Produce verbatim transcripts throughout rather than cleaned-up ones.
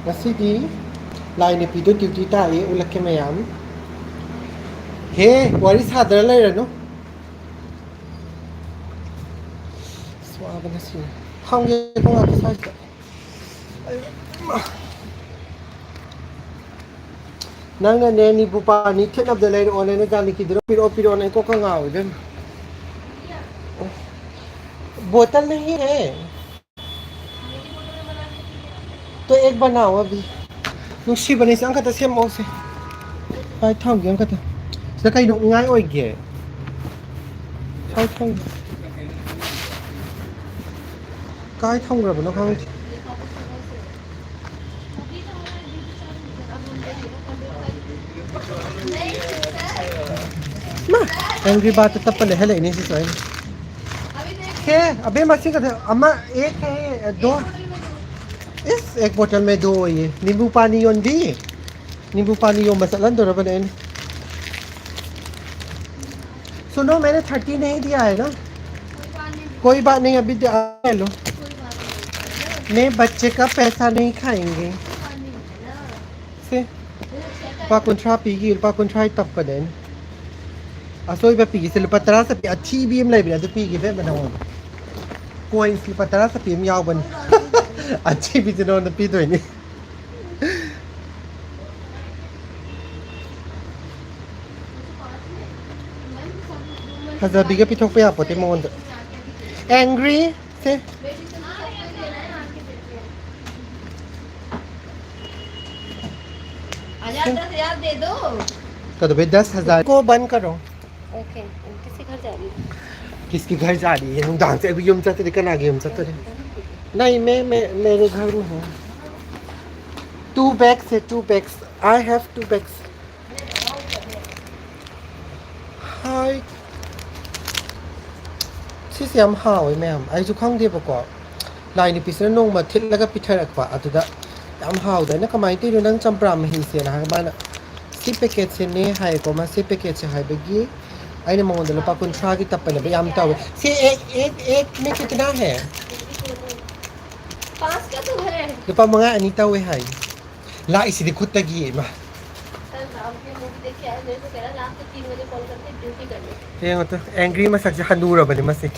ꯉꯁꯤꯗꯤ ꯂꯥꯏ ꯅꯨꯄꯤꯗꯣ ꯗ꯭ꯌꯨꯇꯤ ꯇꯥꯏꯌꯦ, ꯎꯠꯂꯛꯀꯦ ꯃꯌꯥꯝ꯫ ꯍꯦ, ꯋꯥꯔꯤ ꯁꯥꯗꯅ ꯂꯩꯔꯅꯨ꯫ ꯑꯁ, ꯋꯥꯕꯅ ꯁꯤꯔꯦ꯫ ꯐꯝꯒꯦ ꯈꯣꯡ ꯉꯥꯛꯇ ꯁ꯭ꯋꯥꯏꯁꯤꯗ꯫ ꯅꯪꯅꯅꯦ, ꯅꯤꯕꯨ ꯄꯥꯅꯤ ꯊꯦꯠꯅꯕꯗ ꯂꯩꯔꯛꯑꯣꯅꯦ, ꯅꯪ ꯖꯥꯅꯤꯀꯤꯗꯨꯔ ꯄꯤꯔꯛꯑꯣ, ꯄꯤꯔꯛꯑꯣꯅꯦ, ꯑꯩ ꯀꯣꯛꯀ ꯉꯥꯎꯋꯦ ꯏꯕꯦꯝꯃ꯫ ꯕꯣꯇꯜ ꯅꯍꯤ ꯍꯦ꯫ तो एक बनाओ अभी। ꯅꯨꯡꯁꯤꯕꯅꯦ, ꯁꯤ ꯑꯃꯈꯛꯇ ꯁꯦꯝꯃꯛꯑꯣꯁꯦ꯫ ꯍꯣꯏ, ꯊꯝꯒꯦ ꯑꯃꯈꯛꯇ꯫ ꯁꯤꯗ ꯀꯩ ꯅꯣꯛꯅꯤꯡꯉꯥꯏ ꯑꯣꯏꯒꯦ? ꯍꯣꯏ, ꯊꯝꯒꯦ꯫ ꯀꯥꯏ ꯊꯝꯈ꯭ꯔꯕꯅꯣ ꯈꯪꯗꯦ꯫ ꯃꯥ, ꯑꯦꯡꯒ꯭ꯔꯤ ꯕꯥꯔꯗꯇ ꯇꯞꯄ ꯂꯩꯍꯜꯂꯛꯏꯅꯦ ꯁꯤꯁꯨ ꯑꯩꯅ꯫ ꯍꯦ, ꯑꯕꯦꯝꯃ, ꯁꯤ ꯈꯛꯇ ꯑꯃ, एक है, दो। इस एक बोतल में दो ये नींबू पानी ꯌꯣꯟꯕꯤ꯫ नींबू पानी ꯌꯣꯟꯕ ꯆꯠꯍꯟꯗꯣꯔꯕꯅꯦ ꯑꯩꯅ꯫ सुनो, मैंने थर्टी नहीं दिया है ना? कोई बात नहीं, अभी दे, ले लो। मैं बच्चे का पैसा नहीं खाएंगे। ꯁꯦ, ꯂꯨꯄꯥ ꯀꯨꯟꯊ꯭ꯔꯥ ꯄꯤꯒꯤ, ꯂꯨꯄꯥ ꯀꯨꯟꯊ꯭ꯔꯥ ꯇꯞꯄꯅꯦ ꯑꯩꯅ꯫ ꯑꯁꯣꯏꯕ ꯄꯤꯒꯤꯁꯦ, ꯂꯨꯄꯥ ꯇꯔꯥ ꯆꯠꯄꯤ ꯑꯊꯤꯕꯤ ꯑꯃ ꯂꯩꯕꯅꯦ, ꯑꯗꯨ ꯄꯤꯒꯦ ꯏꯕꯦꯝꯃ ꯅꯉꯣꯟꯗ꯫ ꯀꯣꯏꯟꯁ ꯂꯨꯄꯥ ꯇꯔꯥ ꯆꯠꯄꯤ ꯑꯃ ꯌꯥꯎꯕꯅꯤ꯫ ꯑꯊꯤꯕꯤꯁꯦ ꯅꯉꯣꯟꯗ ꯄꯤꯗꯣꯏꯅꯤ꯫ ꯐꯖꯕꯤꯒ ꯄꯤꯊꯣꯛꯄ ꯌꯥꯄꯣꯠꯇꯦ ꯃꯉꯣꯟꯗ꯫ ꯑꯦꯡꯒ꯭ꯔꯤ ꯁꯦ꯫ हजार, दस हजार दे दो। कदबे दस हजार को बंद करो। ओके, किसके घर जा रही है? किसके घर जा रही है? ꯅꯨꯡꯗꯥꯡꯁꯦ ꯑꯩꯕꯨ ꯌꯨꯝ ꯆꯠꯇꯣꯏꯅꯦ, ꯀꯅꯥꯒꯤ ꯌꯨꯝ ꯆꯠꯇꯣꯏꯅꯦ? नहीं, मैं, मैं, मेरे घर में हूँ। Two bags है, two bags। I have two bags। ꯍꯥꯏ꯫ ꯁꯤꯁꯦ ꯌꯥꯝ ꯍꯥꯎꯋꯦ ꯃꯌꯥꯝ, ꯑꯩꯁꯨ ꯈꯪꯗꯦꯕꯀꯣ꯫ ꯂꯥꯏ ꯅꯨꯄꯤꯁꯤꯅ ꯅꯣꯡꯃ ꯊꯤꯠꯂꯒ ꯄꯤꯊꯔꯛꯄ, ꯑꯗꯨꯗ ꯌꯥꯝ ꯍꯥꯎꯗꯅ, "ꯀꯃꯥꯏꯅ ꯇꯧꯔꯤꯅꯣ ꯅꯪ ꯆꯝꯄ꯭ꯔꯥ ꯃꯍꯤꯁꯦꯅ?" ꯍꯥꯏꯔꯒ ꯃꯥꯅ, "ꯁꯤ ꯄꯦꯀꯦꯠꯁꯦꯅꯦ" ꯍꯥꯏꯌꯦꯀꯣ, ꯃꯥ ꯁꯤ ꯄꯦꯀꯦꯠꯁꯦ ꯍꯥꯏꯕꯒꯤ ꯑꯩꯅ ꯃꯉꯣꯟꯗ ꯂꯨꯄꯥ ꯀꯨꯟꯊ꯭ꯔꯥꯒꯤ ꯇꯞꯄꯅꯦꯕ, ꯌꯥꯝ ꯇꯧꯋꯦ꯫ ꯁꯤ एक, एक, एक में कितना है? पाँच का तो है। ꯂꯨꯄꯥ ꯃꯉꯥ ꯑꯅꯤ ꯇꯧꯋꯦ ꯍꯥꯏ꯫ ꯂꯥꯛꯏꯁꯤꯗꯤ ꯈꯨꯠꯇꯒꯤ, ꯏꯃꯥ꯫ कल राम की मूवी देख के आए, मेरे को कह रहा रात को तीन बजे कॉल करके ड्यूटी कर लो। ꯌꯦꯡꯉꯣ ꯇꯨ, ꯑꯦꯡꯒ꯭ꯔꯤ ꯃꯁꯛꯁꯦ ꯍꯟꯅꯨꯔꯕꯅꯤ ꯃꯁꯤ꯫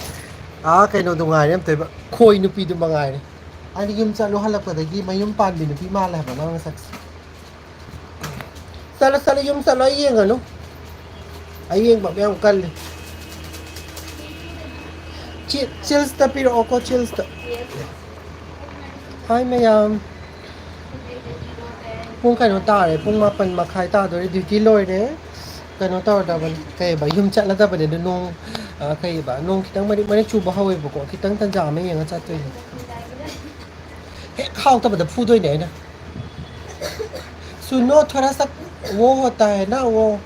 ꯑꯥ, ꯀꯩꯅꯣꯗꯣ ꯉꯥꯏꯔꯦ ꯑꯝꯇꯣꯏꯕ, ꯈꯣꯏ ꯅꯨꯄꯤꯗꯨ ꯃꯉꯥꯏꯔꯦ꯫ ꯑꯩꯅ ꯌꯨꯝ ꯆꯠꯂꯨ ꯍꯜꯂꯛꯄꯗꯒꯤ ꯃꯌꯨꯝ ꯄꯥꯟꯕꯤ ꯅꯨꯄꯤ ꯃꯥꯜꯂꯦ ꯍꯥꯏꯕ ꯃꯥ ꯃꯁꯛꯁꯦ꯫ ꯆꯠꯂꯣ, ꯆꯠꯂꯣ, ꯌꯨꯝ ꯆꯠꯂꯣ, ꯑꯩ ꯌꯦꯡꯉꯅꯨ꯫ ꯑꯌꯦꯡꯕ ꯌꯥꯝ ꯀꯜꯂꯤ꯫ ꯆꯤ-, ꯆꯤꯜꯁꯇ ꯄꯤꯔꯛꯑꯣꯀꯣ, ꯆꯤꯜꯁꯇ꯫ ꯍꯥꯏ ꯃꯌꯥꯝ꯫ ꯄꯨꯡ ꯀꯩꯅꯣ ꯇꯥꯔꯦ, ꯄꯨꯡ ꯃꯥꯄꯟ ꯃꯈꯥꯏ ꯇꯥꯗꯣꯔꯦ, ꯗ꯭ꯌꯨꯇꯤ ꯂꯣꯏꯔꯦ꯫ ꯀꯩꯅꯣ ꯇꯧꯔꯗꯕꯅꯤ, ꯀꯩꯕ, ꯌꯨꯝ ꯆꯠꯂꯗꯕꯅꯤ꯫ ꯑꯗꯨ ꯅꯣꯡ, ꯑ, ꯀꯩꯕ, ꯅꯣꯡ ꯈꯤꯇꯪ ꯃꯔꯤꯛ ꯃꯔꯤꯛ ꯆꯨꯕ ꯍꯧꯋꯦꯕꯀꯣ, ꯈꯤꯇꯪ ꯇꯟꯖꯥ ꯑꯃ ꯌꯦꯡꯉ ꯆꯠꯇꯣꯏꯅꯦ꯫ ꯍꯦꯛ ꯍꯥꯎꯇꯕꯗ ꯐꯨꯗꯣꯏꯅꯦ ꯑꯩꯅ꯫ सुनो, थोड़ा सा वो होता है ना, वो।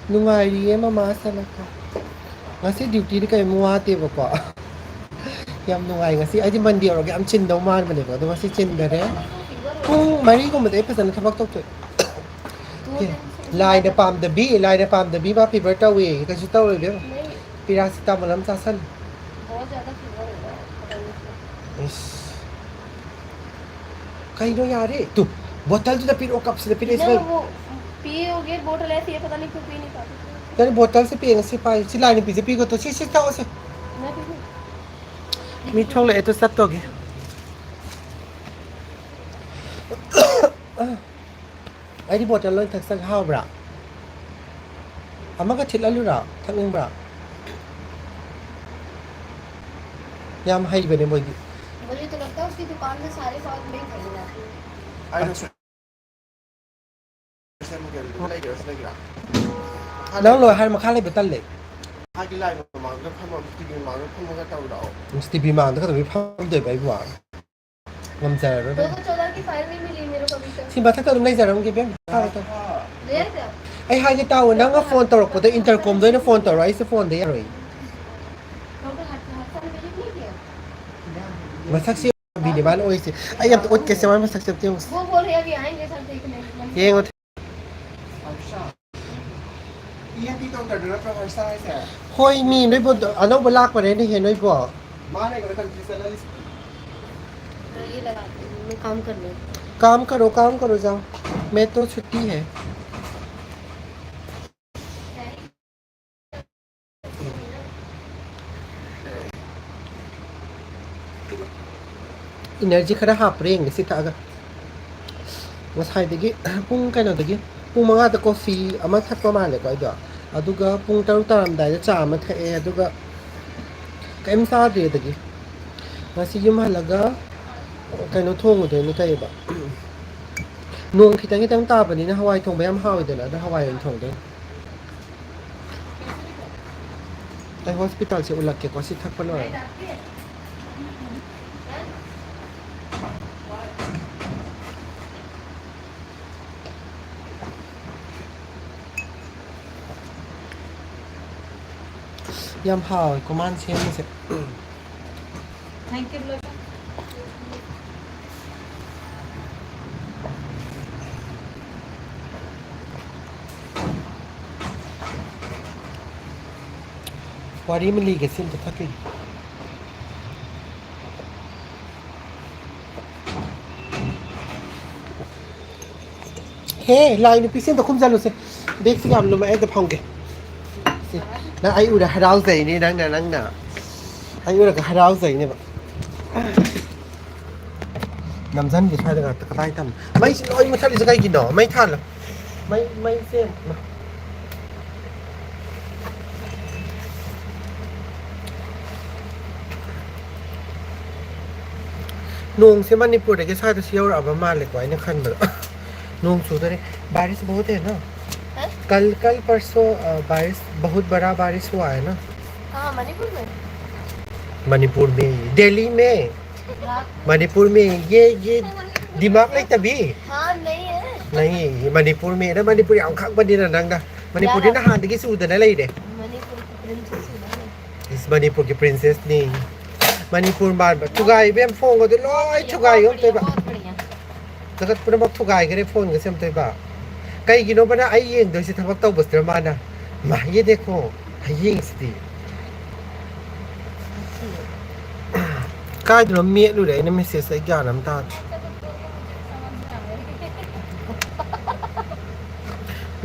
ꯅꯨꯡꯉꯥꯏꯔꯤꯌꯦ ꯃꯃꯥ ꯁꯅꯥ꯫ ꯉꯁꯤ ꯗ꯭ꯌꯨꯇꯤꯗꯤ ꯀꯔꯤꯝ ꯋꯥꯗꯦꯕꯀꯣ꯫ ꯌꯥꯝ ꯅꯨꯡꯉꯥꯏ ꯉꯁꯤ꯫ ꯑꯩꯗꯤ ꯃꯟꯗꯦ ꯌꯧꯔꯒ ꯌꯥꯝ ꯆꯤꯟꯗꯧ ꯃꯥꯟꯕꯅꯦꯕ, ꯑꯗꯣ ꯉꯁꯤ ꯆꯤꯟꯗꯔꯦ꯫ ꯄꯨꯡ ꯃꯔꯤꯒꯨꯝꯕꯗ ꯑꯩ ꯐꯖꯅ ꯊꯕꯛ ꯇꯧꯊꯣꯛꯑꯦ꯫ ꯑꯦ, ꯂꯥꯏꯅ ꯄꯥꯝꯗꯕꯤ, ꯂꯥꯏꯅ ꯄꯥꯝꯗꯕꯤ ꯃꯥ ꯐꯤꯚꯔ ꯇꯧꯋꯦ꯫ ꯀꯩꯁꯨ ꯇꯧꯔꯣꯏ ꯏꯕꯦꯝꯃ꯫ ꯄꯦꯔꯥꯁꯤꯇꯥꯃꯣꯜ ꯑꯃ ꯆꯥꯁꯜꯂꯨ꯫ बहुत ज्यादा फीवर हो रहा है, पता नहीं क्यों। ꯏꯁ꯫ ꯀꯩꯅꯣ ꯌꯥꯔꯦ? ꯇꯨ, ꯕꯣꯇꯜꯗꯨꯗ ꯄꯤꯔꯛꯑꯣ, ꯀꯞꯁꯤꯗ ꯄꯤꯔꯛꯑꯣ, ꯁꯤ ना, ꯀꯩ-, वो पिए हो गए, बोतल ऐसी है, पता नहीं क्यों पी नहीं पाते। ꯅꯪ ꯕꯣꯇꯜꯁꯦ ꯄꯤꯔꯛꯑꯣ, ꯁꯤ ꯄꯥꯏ-, ꯁꯤ ꯂꯥꯏ ꯅꯨꯄꯤꯁꯦ ꯄꯤꯈꯣ, ꯇꯨ, ꯁꯤ, ꯁꯤ ꯊꯛꯑꯣꯁꯦ꯫ मैं पी लूँ? ꯃꯤ ꯊꯣꯛꯂꯛꯑꯦ, ꯇꯨ ꯆꯠꯇꯣꯒꯤ꯫ ꯑꯩꯗꯤ ꯕꯣꯇꯜ ꯂꯣꯏ ꯊꯛꯆꯒꯦ, ꯍꯥꯎꯕ꯭ꯔꯥ? ꯑꯃꯒ ꯊꯤꯠꯍꯜꯂꯨꯔꯥ? ꯊꯛꯅꯤꯡꯕ꯭ꯔꯥ? ꯌꯥꯝ ꯍꯩꯕꯅꯦ ꯃꯣꯏꯗꯤ꯫ मुझे तो लगता है उसकी दुकान से सारे सॉस मैं ही खरीद लाती हूँ। ꯑꯩꯅ ꯁꯨ-, ꯂꯩꯒꯦꯔꯥ, ꯁꯤ ꯂꯩꯒꯦꯔꯥ? ꯅꯪ ꯂꯣꯏ ꯍꯥꯏꯔ ꯃꯈꯥ ꯂꯩꯕ ꯇꯜꯂꯦ꯫ ꯃꯈꯥꯒꯤ ꯂꯥꯏ ꯃꯃꯥꯡꯗ ꯐꯝꯃ, ꯇꯤ ꯚꯤ ꯃꯃꯥꯡꯗ ꯐꯝꯃꯒ ꯇꯧꯔꯛꯑꯣ꯫ ꯏꯁ, ꯇꯤ ꯚꯤ ꯃꯥꯡꯗ ꯀꯩꯗꯧꯕꯩ ꯐꯝꯗꯣꯏꯕ ꯑꯩꯕꯨ? ꯉꯝꯖꯔꯔꯣꯏ꯫ दो सौ चौदह की फाइल नहीं मिली मेरे को अभी तक। ꯁꯤ ꯃꯊꯛꯇ ꯑꯗꯨꯝ ꯂꯩꯖꯔꯝꯒꯦ ꯏꯕꯦꯝ꯫ ꯃꯈꯥꯗ ꯇꯧ-, ले आए थे आप? ꯑꯩ ꯍꯥꯏꯒꯦ ꯇꯥꯎꯑꯣ, ꯅꯪꯅ ꯐꯣꯟ ꯇꯧꯔꯛꯄꯗ ꯏꯟꯇꯔꯀꯣꯝꯗ ꯑꯣꯏꯅ ꯐꯣꯟ ꯇꯧꯔꯣ, ꯑꯩꯁꯦ ꯐꯣꯟꯗ ꯌꯥꯔꯣꯏ꯫ डॉक्टर हर-, हर साल विजिट नहीं किया? ꯃꯁꯛꯁꯤ ꯕꯤꯅꯦ ꯃꯥꯅ ꯑꯣꯏꯁꯦ꯫ ꯑꯩ ꯑꯝꯇ ꯎꯠꯀꯦꯁꯦ, ꯃꯥꯅ ꯃꯁꯛꯁꯦ ꯑꯝꯇ ꯌꯦꯡꯉꯨꯁꯦ꯫ वो बोल रहे हैं अभी आएंगे सर देखने। ꯌꯦꯡꯉꯣ꯫ ꯏ ꯑꯦꯟ ꯇꯤ ꯗꯣꯛꯇꯔꯗꯨ ꯅꯠꯇ꯭ꯔꯣ ꯍꯔꯁꯥ ꯍꯥꯏꯁꯦ? ꯍꯣꯏ, ꯃꯤ ꯅꯣꯏꯕꯨ ꯑꯅꯧꯕ ꯂꯥꯛꯄꯅꯦꯅꯦꯍꯦ ꯅꯣꯏꯕꯨ꯫ माँ ने घर कंट्री से ना लिस्ट। ये लगा दो, मैं काम कर लूँ। काम करो, काम करो, जाओ। मैं तो छुट्टी है। Energy ꯈꯔ ꯍꯥꯞꯄ꯭ꯔꯥ ꯌꯦꯡꯒꯦ ꯁꯤ ꯊꯛꯑꯒ꯫ ꯉꯁꯥꯏꯗꯒꯤ ꯄꯨꯡ ꯀꯩꯅꯣꯗꯒꯤ ꯄꯨꯡ ꯃꯉꯥꯗ coffee ꯑꯃ ꯊꯛꯄ ꯃꯥꯜꯂꯦꯀꯣ ꯑꯩꯗꯣ꯫ ꯑꯗꯨꯒ ꯄꯨꯡ ꯇꯔꯨꯛ ꯇꯥꯔꯝꯗꯥꯏꯗ ꯆꯥ ꯑꯃ ꯊꯛꯑꯦ, ꯑꯗꯨꯒ ꯀꯩꯝ ꯆꯥꯗ꯭ꯔꯤ꯫ ꯑꯗꯒꯤ ꯉꯁꯤ ꯌꯨꯝ ꯍꯜꯂꯒ ꯀꯩꯅꯣ ꯊꯣꯡꯉꯨꯗꯣꯏꯅꯤ, ꯀꯩꯕ, ꯅꯣꯡ ꯈꯤꯇꯪ ꯈꯤꯇꯪ ꯇꯥꯕꯅꯤꯅ ꯍꯋꯥꯏ ꯊꯣꯡꯕ ꯌꯥꯝ ꯍꯥꯎꯋꯤꯗꯅ, ꯑꯗꯣ ꯍꯋꯥꯏ ꯑꯣꯏꯅ ꯊꯣꯡꯗꯣꯏꯅꯤ꯫ ꯑꯩ ꯍꯣꯁꯄꯤꯇꯥꯜꯁꯦ ꯎꯠꯂꯛꯀꯦꯀꯣ ꯁꯤ ꯊꯛꯄ ꯂꯣꯏꯔꯒ꯫ ꯌꯥꯝ ꯍꯥꯎꯋꯦꯀꯣ ꯃꯥꯅ ꯁꯦꯝꯕꯁꯦ꯫ Thank you, blossom. ꯋꯥꯔꯤ ꯑꯃ ꯂꯤꯒꯦ ꯁꯤ ꯑꯝꯇ ꯊꯛꯈꯤꯒꯦ꯫ ꯍꯦ, ꯂꯥꯏ ꯅꯨꯄꯤꯁꯦ ꯑꯝꯇ ꯈꯨꯝꯖꯜꯂꯨꯁꯦ꯫ ꯕꯦꯒꯁꯤ ꯌꯥꯝ ꯂꯨꯝꯃꯛꯑꯦ, ꯑꯝꯇ ꯐꯝꯒꯦ꯫ ꯁꯤ, ꯅꯪ ꯑꯩ ꯎꯔ ꯍꯔꯥꯎꯖꯩꯅꯦ, ꯅꯪꯅ, ꯅꯪꯅ꯫ ꯑꯩ ꯎꯔꯒ ꯍꯔꯥꯎꯖꯩꯅꯦꯕ꯫ ꯅꯝꯖꯟꯒꯦ ꯁ꯭ꯋꯥꯏꯗ ꯉꯥꯛꯇ꯫ ꯀꯗꯥꯏ ꯊꯝꯃꯤ? ꯃꯩꯁꯤ ꯂꯣꯏ ꯃꯨꯠꯊꯠꯂꯤꯁꯦ ꯀꯩꯒꯤꯅꯣ? ꯃꯩ ꯊꯥꯜꯂꯣ꯫ ꯃꯩ, ꯃꯩꯁꯦ꯫ ꯅꯣꯡꯁꯦ ꯃꯅꯤꯄꯨꯔꯗꯒꯤ ꯁ꯭ꯋꯥꯏꯗꯁꯨ ꯌꯧꯔꯛꯑꯕ ꯃꯥꯜꯂꯦꯀꯣ, ꯑꯩꯅ ꯈꯟꯕꯗ꯫ ꯅꯣꯡ ꯆꯨꯗꯣꯔꯦ꯫ बारिश बहुत है ना? हाँ? कल, कल परसों, अ, बारिश, बहुत बड़ा बारिश हुआ है ना? कहाँ, मणिपुर में? मणिपुर में, दिल्ली में। हाँ। मणिपुर में, ये, ये दिमाग ꯂꯩꯇꯕꯤ? हाँ, नहीं है। नहीं, ये मणिपुर में ना, ꯃꯅꯤꯄꯨꯔ ꯌꯥꯝ ꯈꯪꯕꯅꯤꯅ ꯅꯪꯅ꯫ ꯃꯅꯤꯄꯨꯔꯗꯤ ꯌꯥꯔꯦ꯫ ꯅꯍꯥꯟꯗꯒꯤ ꯆꯨꯗꯅ ꯂꯩꯔꯦ꯫ ꯃꯅꯤꯄꯨꯔꯒꯤ princess ꯁꯤꯗ ꯂꯩ꯫ ꯏꯁ, ꯃꯅꯤꯄꯨꯔꯒꯤ princessꯅꯤ꯫ ꯃꯅꯤꯄꯨꯔ ꯃꯥꯟꯕ꯫ ꯊꯨꯒꯥꯏ ꯏꯕꯦꯝ, phoneꯒꯗꯣ ꯂꯣꯏ ꯊꯨꯒꯥꯏꯌꯣ ꯑꯝꯇꯣꯏꯕ꯫ ꯖꯒꯠ ꯄꯨꯝꯅꯃꯛ ꯊꯨꯒꯥꯏꯈ꯭ꯔꯦ phoneꯒꯁꯦ ꯑꯝꯇꯣꯏꯕ꯫ ꯀꯩꯒꯤꯅꯣꯕ ꯅꯪ ꯑꯩ ꯌꯦꯡꯗꯣꯏꯁꯦ ꯊꯕꯛ ꯇꯧꯕꯁꯤꯗ ꯃꯥꯅ? ꯃꯥ, ये देखो, ꯍꯌꯦꯡꯁꯤꯗꯤ ꯀꯥꯏꯗꯅꯣ ꯃꯦꯠꯂꯨꯔꯦ ꯑꯩꯅ ꯃꯦꯁꯦꯖ, ꯑꯩ ꯒ꯭ꯌꯥꯟ ꯑꯃ ꯇꯥꯗ꯭ꯔꯦ꯫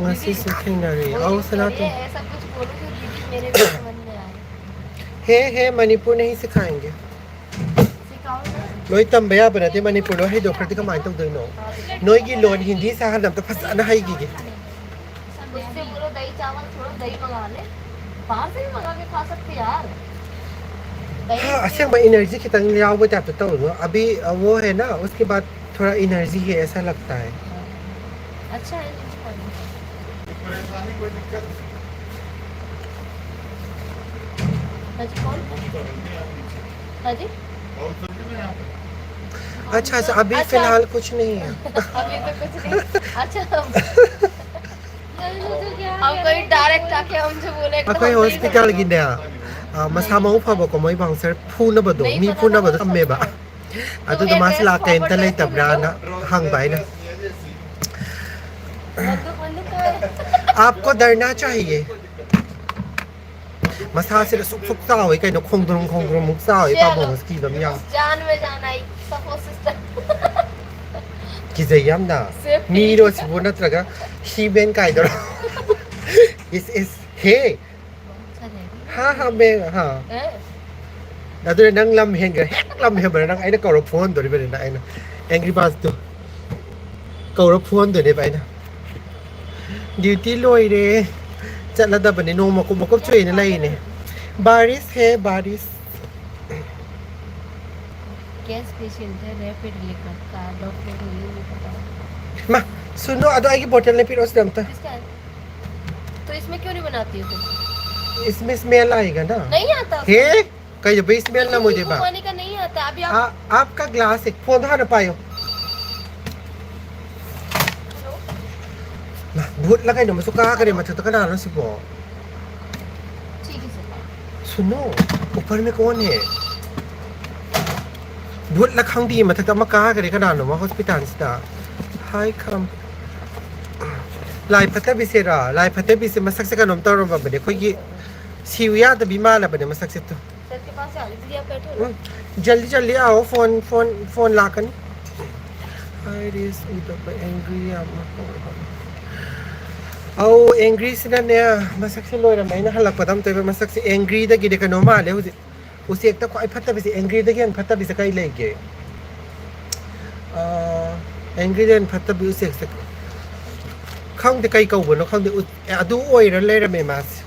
ꯉꯁꯤꯁꯨ ꯊꯦꯡꯅꯔꯦ꯫ ꯑꯧ, ꯁꯅꯥꯇꯣꯟ꯫ हे हे मणिपुर नहीं सिखाएंगे। ꯂꯣꯏ ꯇꯝꯕ ꯌꯥꯕ ꯅꯠꯇꯦ ꯃꯅꯤꯄꯨꯔ ꯂꯣꯏ ꯍꯩꯗꯣꯛꯈ꯭ꯔꯗꯤ ꯀꯃꯥꯏꯅ ꯇꯧꯗꯣꯏꯅꯣ? ꯅꯣꯏꯒꯤ ꯂꯣꯟ ꯍꯤꯟꯗꯤ ꯁꯥꯍꯟ ꯑꯝꯇ ꯐꯖꯅ ꯍꯩꯈꯤꯒꯦ꯫ उससे बोलो दही चावल छोड़ो, दही मंगा ले। बाहर से भी मंगा के खा सकते यार। दही हाँ, ꯑꯁꯦꯡꯕ energy ꯈꯤꯇꯪ ꯌꯥꯎꯕ type ꯇꯧꯔꯣ। अभी वो है ना, उसके बाद थोड़ा energy है ऐसा लगता है। अच्छा है, नहीं खाना। हाँ जी, कौन? हाँ जी? अच्छा, अच्छा, अभी अच्छा। फिलहाल कुछ नहीं है। अभी तो कुछ नहीं। अच्छा, हम, हम कोई direct आके हमसे बोले, ꯑꯩꯈꯣꯏ ꯍꯣꯁꯄꯤꯇꯥꯜꯒꯤꯅꯦ, ꯑ, ꯃꯁꯥ ꯃꯎ ꯐꯕꯀꯣ, ꯃꯣꯏ bouncer ꯐꯨꯅꯕꯗꯣ, ꯃꯤ ꯐꯨꯅꯕꯗꯣ ꯊꯝꯃꯦꯕ꯫ ꯑꯗꯨꯗꯣ ꯃꯥꯁꯦ ꯂꯥꯛꯀꯦ ꯑꯝꯇ ꯂꯩꯇꯕ꯭ꯔꯥꯅ ꯍꯪꯕ ꯑꯩꯅ꯫ आपको डरना चाहिए। ꯃꯁꯥꯁꯤꯗ ꯁꯨꯛ ꯁꯨꯛ ꯆꯥꯎꯋꯤ ꯀꯩꯅꯣ, ꯈꯣꯡꯗ꯭ꯔꯨꯝ ꯈꯣꯡꯗ꯭ꯔꯨꯝꯃꯨꯛ ꯆꯥꯎꯋꯤ ꯄꯥꯕꯣꯡ, ꯑꯁ ꯀꯤꯕ ꯑꯃ ꯌꯥꯎꯋꯤ꯫ जान में जान आई, सपोर्ट सिस्टम। ꯀꯤꯖꯩ ꯌꯥꯝꯅ꯫ ꯃꯤꯔꯣ ꯁꯤꯕꯨ ꯅꯠꯇ꯭ꯔꯒ ꯍꯤꯃꯦꯟ ꯀꯥꯏꯗꯣꯔꯣ? ꯏꯁ ꯏꯁ ꯍꯦ꯫ हाँ हाँ मैं हाँ꯫ ꯑꯗꯨꯅ ꯅꯪ ꯂꯝ ꯍꯦꯟꯈ꯭ꯔꯦ, ꯍꯦꯛ ꯂꯝ ꯍꯦꯟꯕꯗ ꯅꯪ ꯑꯩꯅ ꯀꯧꯔ ꯐꯨꯍꯟꯗꯣꯔꯤꯕꯅꯤꯅ, ꯑꯩꯅ Angry Birds ꯇꯨ ꯀꯧꯔ ꯐꯨꯍꯟꯗꯣꯏꯅꯦꯕ ꯑꯩꯅ꯫ ꯗ꯭ꯌꯨꯇꯤ ꯂꯣꯏꯔꯦ, ꯆꯠꯂꯗꯕꯅꯦ꯫ ꯅꯣꯡ ꯃꯀꯨꯞ ꯃꯀꯨꯞ ꯆꯨꯏꯅ ꯂꯩꯔꯤꯅꯦ꯫ बारिश है बारिश। गैस पेशेंट है, रैपिड लेकर का डॉक्टर को ये नहीं पता। मा, सुनो, ꯑꯗꯣ ꯑꯩꯒꯤ ꯕꯣꯇꯜ ꯂꯩꯕꯤꯔꯛꯑꯣ ꯁꯤꯗ ꯑꯝꯇ꯫ किसका है? तो इसमें क्यों नहीं बनाती हो तुम? इसमें स्मेल आएगा ना। नहीं आता। हे, ꯀꯩꯗꯧꯕꯩ स्मेल ꯅꯝꯃꯣꯏꯗꯣꯏꯕ? नींबू पानी का नहीं आता। अभी आप आ, आपका ग्लास एक, फोन ꯍꯥꯟꯅ ꯄꯥꯏꯌꯣ꯫ ꯃꯥ, ꯚꯨꯠꯂ ꯀꯩꯅꯣ ꯑꯃꯁꯨ ꯀꯥꯈ꯭ꯔꯦ ꯃꯊꯛꯇ꯫ ꯀꯅꯥꯅꯣ ꯁꯤꯕꯣ? ठीक है सर। सुनो, ऊपर में कौन है? ꯚꯨꯠꯂ ꯈꯪꯗꯤꯌꯦ, ꯃꯊꯛꯇ ꯑꯃ ꯀꯥꯈ꯭ꯔꯦ ꯀꯅꯥꯅꯣꯃ ꯍꯣꯁꯄꯤꯇꯥꯜꯁꯤꯗ꯫ ꯍꯥꯏ ꯈꯝ꯫ ꯂꯥꯏ ꯐꯠꯇꯕꯤꯁꯦꯔꯥ? ꯂꯥꯏ ꯐꯠꯇꯕꯤꯁꯦ ꯃꯁꯛꯁꯦ ꯀꯩꯅꯣꯝ ꯇꯧꯔꯝꯃꯕꯅꯦ꯫ ꯑꯩꯈꯣꯏꯒꯤ, ꯁꯤꯌꯨ ꯌꯥꯗꯕꯤ ꯃꯥꯜꯂꯕꯅꯦ ꯃꯁꯛꯁꯦ ꯇꯨ꯫ सर के पास जा रही थी, आप बैठो ना। ꯎꯝ, ꯖꯜꯗꯤ ꯖꯜꯗꯤ ꯑꯥꯎ, ꯐꯣꯟ, ꯐꯣꯟ, ꯐꯣꯟ ꯂꯥꯛꯀꯅꯤ꯫ Iris ꯎꯗꯕ angry ꯌꯥꯝ ꯑꯣꯏꯕ꯫ ꯑꯧ, angryꯁꯤꯅꯅꯦ, ꯃꯁꯛꯁꯦ ꯂꯣꯏꯔꯝꯃꯦ꯫ ꯑꯩꯅ ꯍꯜꯂꯛꯄꯗ ꯑꯝꯇ ꯑꯣꯏꯕ ꯃꯁꯛꯁꯦ angryꯗꯒꯤꯗꯤ ꯀꯩꯅꯣ ꯃꯥꯜꯂꯦ ꯍꯧꯖꯤꯛ꯫ ꯎꯆꯦꯛꯇ ꯈ꯭ꯋꯥꯏ ꯐꯠꯇꯕꯁꯦ, angryꯗꯒꯤ ꯍꯦꯟꯅ ꯐꯠꯇꯕꯁꯦ ꯀꯩ ꯂꯩꯒꯦ? ꯑꯥ, angryꯗꯒꯤ ꯍꯦꯟꯅ ꯐꯠꯇꯕꯤ ꯎꯆꯦꯛꯁꯦ ꯈꯪꯗꯦ, ꯀꯩ ꯀꯧꯕꯅꯣ ꯈꯪꯗꯦ꯫ ꯎ-, ꯑꯗꯨ ꯑꯣꯏꯔ ꯂꯩꯔꯝꯃꯦ ꯃꯥꯁꯦ꯫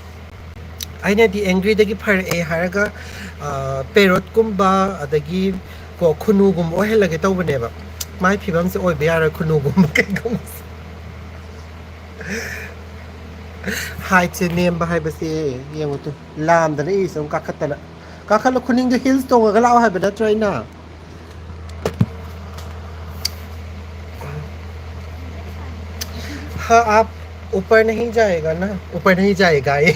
ꯑꯩꯅꯗꯤ angryꯗꯒꯤ ꯐꯔꯛꯑꯦ ꯍꯥꯏꯔꯒ, ꯑꯥ, parrotꯀꯨꯝꯕ ꯑꯗꯒꯤ ꯀꯣ, ꯈꯨꯅꯨꯒꯨꯝꯕ ꯑꯣꯏꯍꯜꯂꯒꯦ ꯇꯧꯕꯅꯦꯕ꯫ ꯃꯥꯏ ꯐꯤꯕꯝꯁꯦ ꯑꯣꯏꯕ ꯌꯥꯔꯣꯏ, ꯈꯨꯅꯨꯒꯨꯝꯕ ꯀꯩꯒꯨꯝꯕꯁꯦ꯫ Heightꯁꯦ ꯅꯦꯝꯕ ꯍꯥꯏꯕꯁꯦ ꯌꯦꯡꯉꯨ ꯇꯨ, ꯂꯥꯝꯗꯅ ꯏꯁꯨ ꯑꯗꯨꯝ ꯀꯥꯈꯠꯇꯅ꯫ ꯀꯥꯈꯠꯂꯣ, ꯈꯨꯅꯤꯡꯗꯣ heels ꯇꯣꯡꯉꯒ ꯂꯥꯛꯑꯣ ꯍꯥꯏꯕ ꯅꯠꯇ꯭ꯔꯣ ꯑꯩꯅ? हाँ, आप ऊपर नहीं जाएगा ना? ऊपर नहीं जाएगा ये।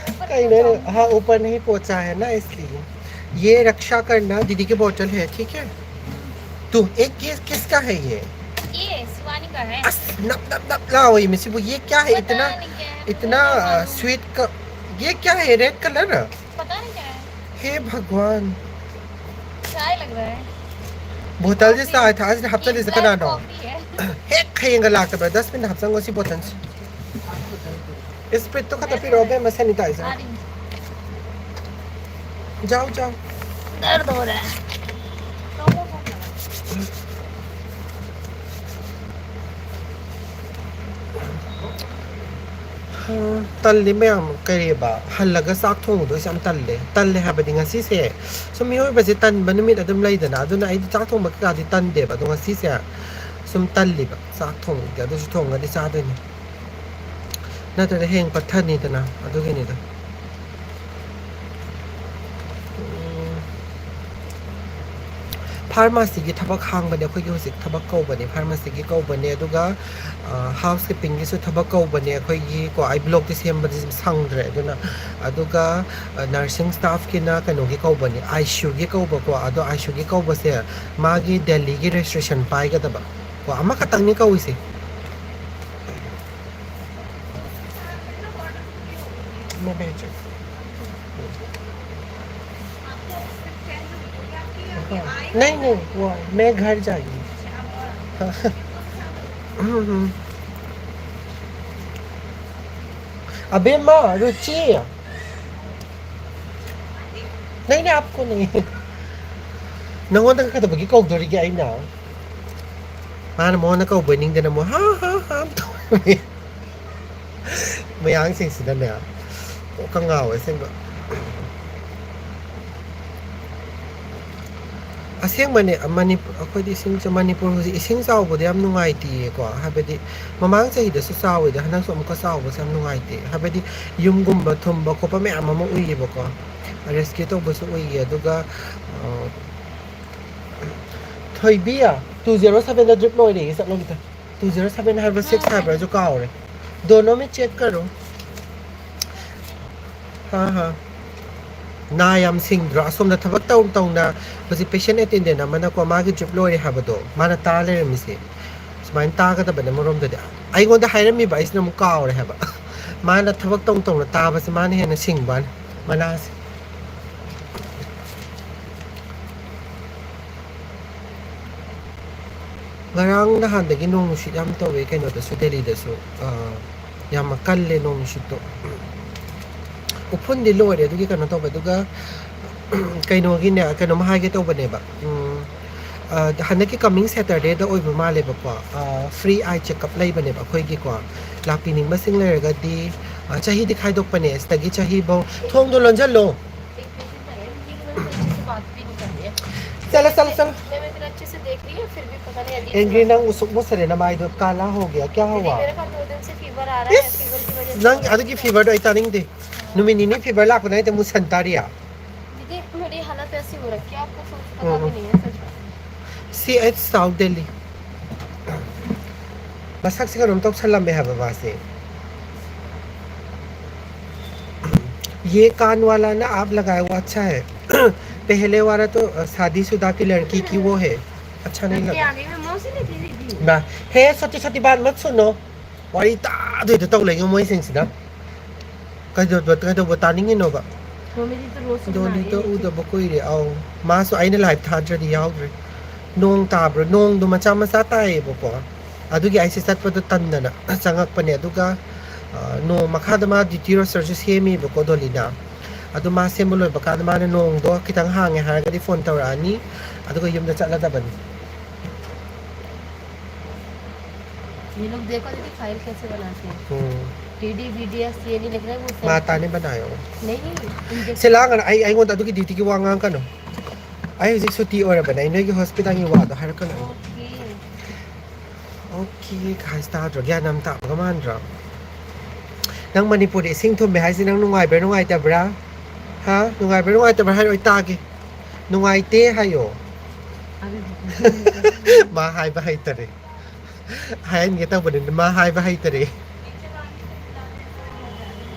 ऊपर कहीं नहीं, पहुंचाऊंगी। हाँ, ऊपर नहीं पहुंचा है ना, इसलिए। ये रक्षा करना, दीदी की बोतल है, ठीक है? तू, एक, ये किसका है ये? ये शिवानी का है। अस, नप, नप, नप, लाओ, ये मिसी, वो ये क्या है? पता इतना, नहीं क्या है, इतना, मुझे नहीं मालूम। Sweet का, ये क्या है, red colour? पता नहीं क्या है। हे भगवान। चाय लग रहा है। बोतल जैसा आया था, आज हफ्ता ये जैसा black कनाडो। Coffee है। ꯍꯦꯛ ꯍꯌꯦꯡꯒ ꯂꯥꯛꯇꯕ, dustbinꯗ ꯍꯥꯞꯆꯟꯈꯣ ꯁꯤ ꯕꯣꯇꯜꯁꯦ꯫ Spritheꯇꯣ ꯈꯛꯇ ꯄꯤꯔꯛꯑꯣ, ꯑꯕꯦꯝꯃ, sanitizer꯫ आ रही हूँ। जाओ, जाओ। दर्द हो रहा है। ꯇꯜꯂꯤ ꯃꯌꯥꯝ, ꯀꯔꯤꯕ, ꯍꯜꯂꯒ ꯆꯥꯛ ꯊꯣꯡꯕꯗꯣ ꯑꯩꯁꯦ ꯌꯥꯝ ꯇꯜꯂꯦ꯫ ꯇꯜꯂꯦ ꯍꯥꯏꯕꯗꯤ ꯉꯁꯤꯁꯦ ꯁꯨꯝ ꯃꯤꯑꯣꯏꯕꯁꯦ ꯇꯟꯕ ꯅꯨꯃꯤꯠ ꯑꯗꯨꯝ ꯂꯩꯗꯅ, ꯑꯗꯨꯅ ꯑꯩꯗꯤ ꯆꯥꯛ ꯊꯣꯡꯕ ꯀꯩꯀꯥꯗꯤ ꯇꯟꯗꯦꯕ, ꯑꯗꯣ ꯉꯁꯤꯁꯦ ꯁꯨꯝ ꯇꯜꯂꯤꯕ ꯆꯥꯛ ꯊꯣꯡꯕꯗꯤ, ꯑꯗꯨꯁꯨ ꯊꯣꯡꯉꯗꯤ ꯆꯥꯗꯣꯏꯅꯤ, ꯅꯠꯇ꯭ꯔꯗꯤ ꯍꯌꯦꯡ ꯄꯠꯊꯅꯤꯗꯅ, ꯑꯗꯨꯒꯤꯅꯤꯗ꯫ ꯎꯝ, pharmacyꯒꯤ ꯊꯕꯛ ꯍꯥꯡꯕꯅꯦ ꯑꯩꯈꯣꯏꯒꯤ ꯍꯧꯖꯤꯛ, ꯊꯕꯛ ꯀꯧꯕꯅꯦ, pharmacyꯒꯤ ꯀꯧꯕꯅꯦ, ꯑꯗꯨꯒ, ꯑ, housekeepingꯒꯤꯁꯨ ꯊꯕꯛ ꯀꯧꯕꯅꯦ ꯑꯩꯈꯣꯏꯒꯤ ꯀꯣ, ꯑꯩ vlogꯇꯤ ꯁꯦꯝꯕꯗꯤ ꯁꯪꯗ꯭ꯔꯦ ꯑꯗꯨꯅ, ꯑꯗꯨꯒ, ꯑ, nursing staffꯀꯤꯅ ꯀꯩꯅꯣꯒꯤ ꯀꯧꯕꯅꯦ, ICUꯒꯤ ꯀꯧꯕꯀꯣ, ꯑꯗꯣ ICUꯒꯤ ꯀꯧꯕꯁꯦ ꯃꯥꯒꯤ Delhiꯒꯤ registration ꯄꯥꯏꯒꯗꯕ ꯀꯣ, ꯑꯃꯈꯛꯇꯪꯅꯤ ꯀꯧꯏꯁꯦ꯫ नहीं, नहीं, वो मैं घर जाएगी। हाँ। हम्म, हम्म। अबे माँ, रुचि। नहीं, नहीं, आपको नहीं। ꯅꯪꯉꯣꯟꯗ ꯀꯩꯗꯧꯕꯒꯤ ꯀꯧꯗꯣꯔꯤꯒꯦ ꯑꯩꯅ? ꯃꯥꯅ ꯃꯉꯣꯟꯗ ꯀꯧꯕ ꯅꯤꯡꯗꯅ ꯑꯃꯨꯛ ꯍꯥ ꯍꯥ ꯍꯥ ꯇꯧꯔꯝꯃꯤ꯫ ꯃꯌꯥꯡꯁꯤꯡꯁꯤꯅꯅꯦ꯫ ꯀꯣꯛꯀ ꯉꯥꯎꯋꯦ ꯑꯁꯦꯡꯕ꯫ ꯑꯁꯦꯡꯕꯅꯦ, ꯃꯅꯤ-, ꯑꯩꯈꯣꯏꯗꯤ ꯏꯁꯤꯡ ꯆ-, ꯃꯅꯤꯄꯨꯔ ꯍꯧꯖꯤꯛ ꯏꯁꯤꯡ ꯆꯥꯎꯕꯗꯣ ꯌꯥꯝ ꯅꯨꯡꯉꯥꯏꯇꯦꯌꯦꯀꯣ꯫ ꯍꯥꯏꯕꯗꯤ ꯃꯃꯥꯡ ꯆꯍꯤꯗꯁꯨ ꯆꯥꯎꯋꯤꯗ, ꯍꯟꯗꯛꯁꯨ ꯑꯃꯨꯛꯀ ꯆꯥꯎꯕꯁꯦ ꯌꯥꯝ ꯅꯨꯡꯉꯥꯏꯇꯦ꯫ ꯍꯥꯏꯕꯗꯤ ꯌꯨꯝꯒꯨꯝꯕ ꯊꯨꯝꯕ ꯈꯣꯠꯄ ꯃꯌꯥꯝ ꯑꯃ ꯎꯏꯌꯦꯕꯀꯣ, ꯔꯦꯁꯀ꯭ꯌꯨ ꯇꯧꯕꯁꯨ ꯎꯏꯌꯦ꯫ ꯑꯗꯨꯒ, ꯑ, ꯊꯣꯏꯕꯤ, ꯇꯨ ꯖꯦꯔꯣ ꯁꯕꯦꯟꯗ ꯗ꯭ꯔꯤꯞ ꯂꯣꯏꯔꯦꯌꯦ, ꯆꯠꯂꯣ ꯑꯝꯇ꯫ ꯇꯨ ꯖꯦꯔꯣ ꯁꯕꯦꯟ ꯍꯥꯏꯕ꯭ꯔꯥ, ꯁꯤꯛꯁ ꯍꯥꯏꯕ꯭ꯔꯥꯁꯨ ꯀꯥꯎꯔꯦ꯫ ꯗꯣꯅꯣ ꯃꯤ ꯆꯦꯛ ꯀꯔꯣ꯫ ꯍꯥ, ꯍꯥ꯫ ꯅꯥ ꯌꯥꯝ ꯁꯤꯡꯗ꯭ꯔꯣ? ꯑꯁꯣꯝꯗ ꯊꯕꯛ ꯇꯧ ꯇꯧꯅ ꯍꯧꯖꯤꯛ ꯄꯦꯁꯦꯟ ꯑꯦꯇꯦꯟꯗꯦꯟ ꯑꯃꯅꯀꯣ, ꯃꯥꯒꯤ ꯗ꯭ꯔꯤꯞ ꯂꯣꯏꯔꯦ ꯍꯥꯏꯕꯗꯣ ꯃꯥꯅ ꯇꯥ ꯂꯩꯔꯝꯃꯤꯁꯦ꯫ ꯁꯨꯃꯥꯏꯅ ꯇꯥꯒꯗꯕꯅꯦ ꯑꯃꯔꯣꯝꯗꯗꯤ꯫ ꯑꯩꯉꯣꯟꯗ ꯍꯥꯏꯔꯝꯃꯤꯕ, ꯑꯩꯁꯤꯅ ꯑꯃꯨꯛ ꯀꯥꯎꯔꯦ ꯍꯥꯏꯕ꯫ ꯃꯥꯅ ꯊꯕꯛ ꯇꯧ ꯇꯧꯅ ꯇꯥꯕꯁꯦ ꯃꯥꯅ ꯍꯦꯟꯅ ꯁꯤꯡꯕ ꯋꯥꯅꯤ꯫ ꯃꯅꯥꯁꯦ꯫ ꯉꯔꯥꯡ ꯅꯍꯥꯟꯗꯒꯤ ꯅꯣꯡ ꯅꯨꯡꯁꯤꯠ ꯌꯥꯝ ꯇꯧꯋꯦ ꯀꯩꯅꯣꯗꯁꯨ, ꯗꯦꯜꯂꯤꯗꯁꯨ꯫ ꯑꯥ, ꯌꯥꯝꯅ ꯀꯜꯂꯦ ꯅꯣꯡ ꯅꯨꯡꯁꯤꯠꯇꯣ꯫ ꯎꯐꯨꯟꯗꯤ ꯂꯣꯏꯔꯦ ꯑꯗꯨꯒꯤ ꯀꯩꯅꯣ ꯇꯧꯕ꯫ ꯑꯗꯨꯒ ꯀꯩꯅꯣꯒꯤꯅꯦ, ꯀꯩꯅꯣꯝ ꯍꯥꯏꯒꯦ ꯇꯧꯕꯅꯦꯕ꯫ ꯎꯝ, ꯑꯥ, ꯍꯟꯗꯛꯀꯤ ꯀꯃꯤꯡ ꯁꯦꯇꯔꯗꯦꯗ ꯑꯣꯏꯕ ꯃꯥꯜꯂꯦꯕꯀꯣ꯫ ꯑꯥ, ꯐ꯭ꯔꯤ ꯑꯥꯏ ꯆꯦꯛꯑꯞ ꯂꯩꯕꯅꯦꯕ ꯑꯩꯈꯣꯏꯒꯤꯀꯣ꯫ ꯂꯥꯛꯄꯤꯅꯤꯡꯕꯁꯤꯡ ꯂꯩꯔꯒꯗꯤ, ꯑꯥ, ꯆꯍꯤꯗꯤ ꯈꯥꯏꯗꯣꯛꯄꯅꯦ꯫ ꯁꯤꯗꯒꯤ ꯆꯍꯤ ꯐꯧ꯫ ꯊꯣꯡꯗꯣ ꯂꯣꯟꯁꯤꯜꯂꯣ꯫ चलो, चलो, चलो। मैं इतना अच्छे से देख रही हूँ, फिर भी पता नहीं अजीब सी एंग्री बात। नंग उसुक मुसरे ना माइदो काला हो गया, क्या हुआ? मेरे को दो दिन से फीवर आ रहा है, इस, फीवर की वजह से नंग हो रहा है। अदुगी फीवर दो इतना नहीं दे। नुमिनी ने फीवर लाको नहीं तो मुसंतारिया। दीदी, मेरी हालत ऐसी हो रखी है, आपको सोच पता भी नहीं है, सच में। C H south Delhi. ꯃꯁꯛꯁꯦ ꯀꯩꯅꯣꯝ ꯇꯧꯁꯜꯂꯝꯃꯦ ꯍꯥꯏꯕ ꯃꯥꯁꯦ꯫ ये कान वाला ना आप लगाया हुआ अच्छा है। पहले वाला तो, अ, शादीशुदा की लड़की की वो है, अच्छा नहीं लगा। ना, हे, सच्ची सच्ची बात मत सुनो। ꯋꯥꯔꯤ ꯇꯥꯗꯣꯏꯗ ꯇꯧ ꯂꯩꯒ ꯃꯣꯏꯁꯤꯡꯁꯤꯗ꯫ ꯀꯩꯗꯧꯕ ꯀꯩꯗꯧꯕ ꯇꯥꯅꯤꯡꯉꯤꯅꯣꯕ? ꯃꯣꯃꯤꯗꯤꯁꯨ ꯔꯣꯁ ꯗꯣꯂꯤꯗꯣ ꯂꯥꯛꯑꯦ꯫ ꯎꯗꯕ ꯀꯨꯏꯔꯦ꯫ ꯑꯧ, ꯃꯥꯁꯨ ꯑꯩꯅ ꯂꯥꯏꯞ ꯊꯥꯗ꯭ꯔꯗꯤ ꯌꯥꯎꯗ꯭ꯔꯦ꯫ ꯅꯣꯡ ꯇꯥꯕ꯭ꯔꯣ? ꯅꯣꯡꯗꯣ ꯃꯆꯥ ꯃꯆꯥ ꯇꯥꯏꯌꯦꯕꯀꯣ꯫ ꯑꯗꯨꯒꯤ ꯑꯩꯁꯦ ꯆꯠꯄꯗꯣ ꯇꯟꯗꯅ ꯆꯪꯉꯛꯄꯅꯦ꯫ ꯑꯗꯨꯒ ꯑ, ꯅꯣꯡ ꯃꯈꯥꯗ ꯃꯥ ꯗ꯭ꯌꯨꯇꯤ ꯔꯣꯁꯇꯔꯁꯨ ꯁꯦꯝꯃꯤꯕꯀꯣ ꯗꯣꯂꯤꯅ꯫ ꯑꯗꯨ ꯃꯥ ꯁꯦꯝꯕ ꯂꯣꯏꯕ ꯀꯥꯟꯗ ꯃꯥꯅ ꯅꯣꯡꯗꯣ ꯈꯤꯇꯪ ꯍꯥꯡꯉꯦ ꯍꯥꯏꯔꯒꯗꯤ ꯐꯣꯟ ꯇꯧꯔꯛꯑꯅꯤ꯫ ꯑꯗꯨꯒ ꯌꯨꯝꯗ ꯆꯠꯂꯗꯕꯅꯤ꯫ ये लोग देखो दीदी, फाइल कैसे बनाते हैं। ꯎꯝ꯫ टीडी वीडीएस ये नहीं लिख रहे, वो सब। ꯃꯥꯇꯥꯅꯤ ꯕꯅꯥꯌꯣ꯫ नहीं, इंजेक्शन। ꯁꯤ ꯂꯥꯡꯒꯅꯨ, ꯑꯩ ꯑꯩꯉꯣꯟꯗ ꯑꯗꯨꯒꯤ ꯗ꯭ꯌꯨꯇꯤꯒꯤ ꯋꯥ ꯉꯥꯡꯉꯛꯀꯅꯨ꯫ ꯑꯩ ꯍꯧꯖꯤꯛ ꯁꯨꯇꯤ ꯑꯣꯏꯔꯕꯅꯦ, ꯑꯩ ꯅꯣꯏꯒꯤ ꯍꯣꯁꯄꯤꯇꯥꯜꯒꯤ ꯋꯥꯗꯣ ꯍꯥꯏꯔꯛꯀꯅꯨ꯫ ओके। ꯑꯣꯀꯦ ꯀꯥꯏꯁ ꯇꯥꯗ꯭ꯔꯣ? ꯒ꯭ꯌꯥꯟ ꯌꯥꯝ ꯇꯥꯕꯒ ꯃꯥꯟꯗ꯭ꯔꯣ? ꯅꯪ ꯃꯅꯤꯄꯨꯔꯗ ꯏꯁꯤꯡ ꯊꯨꯝꯃꯦ ꯍꯥꯏꯁꯦ ꯅꯪ ꯅꯨꯡꯉꯥꯏꯕ꯭ꯔꯥ ꯅꯨꯡꯉꯥꯏꯇꯕ꯭ꯔꯥ? ꯍꯥ? ꯅꯨꯡꯉꯥꯏꯕ꯭ꯔꯥ ꯅꯨꯡꯉꯥꯏꯇꯕ꯭ꯔꯥ ꯍꯥꯏꯔꯣ, ꯑꯩ ꯇꯥꯒꯦ꯫ ꯅꯨꯡꯉꯥꯏꯇꯦ ꯍꯥꯏꯌꯣ꯫ अभी ꯃꯥ ꯍꯥꯏꯕ ꯍꯩꯇꯔꯦ꯫ ꯍꯥꯏꯍꯟꯒꯦ ꯇꯧꯕꯅꯤ, ꯃꯥ ꯍꯥꯏꯕ ꯍꯩꯇꯔꯦ꯫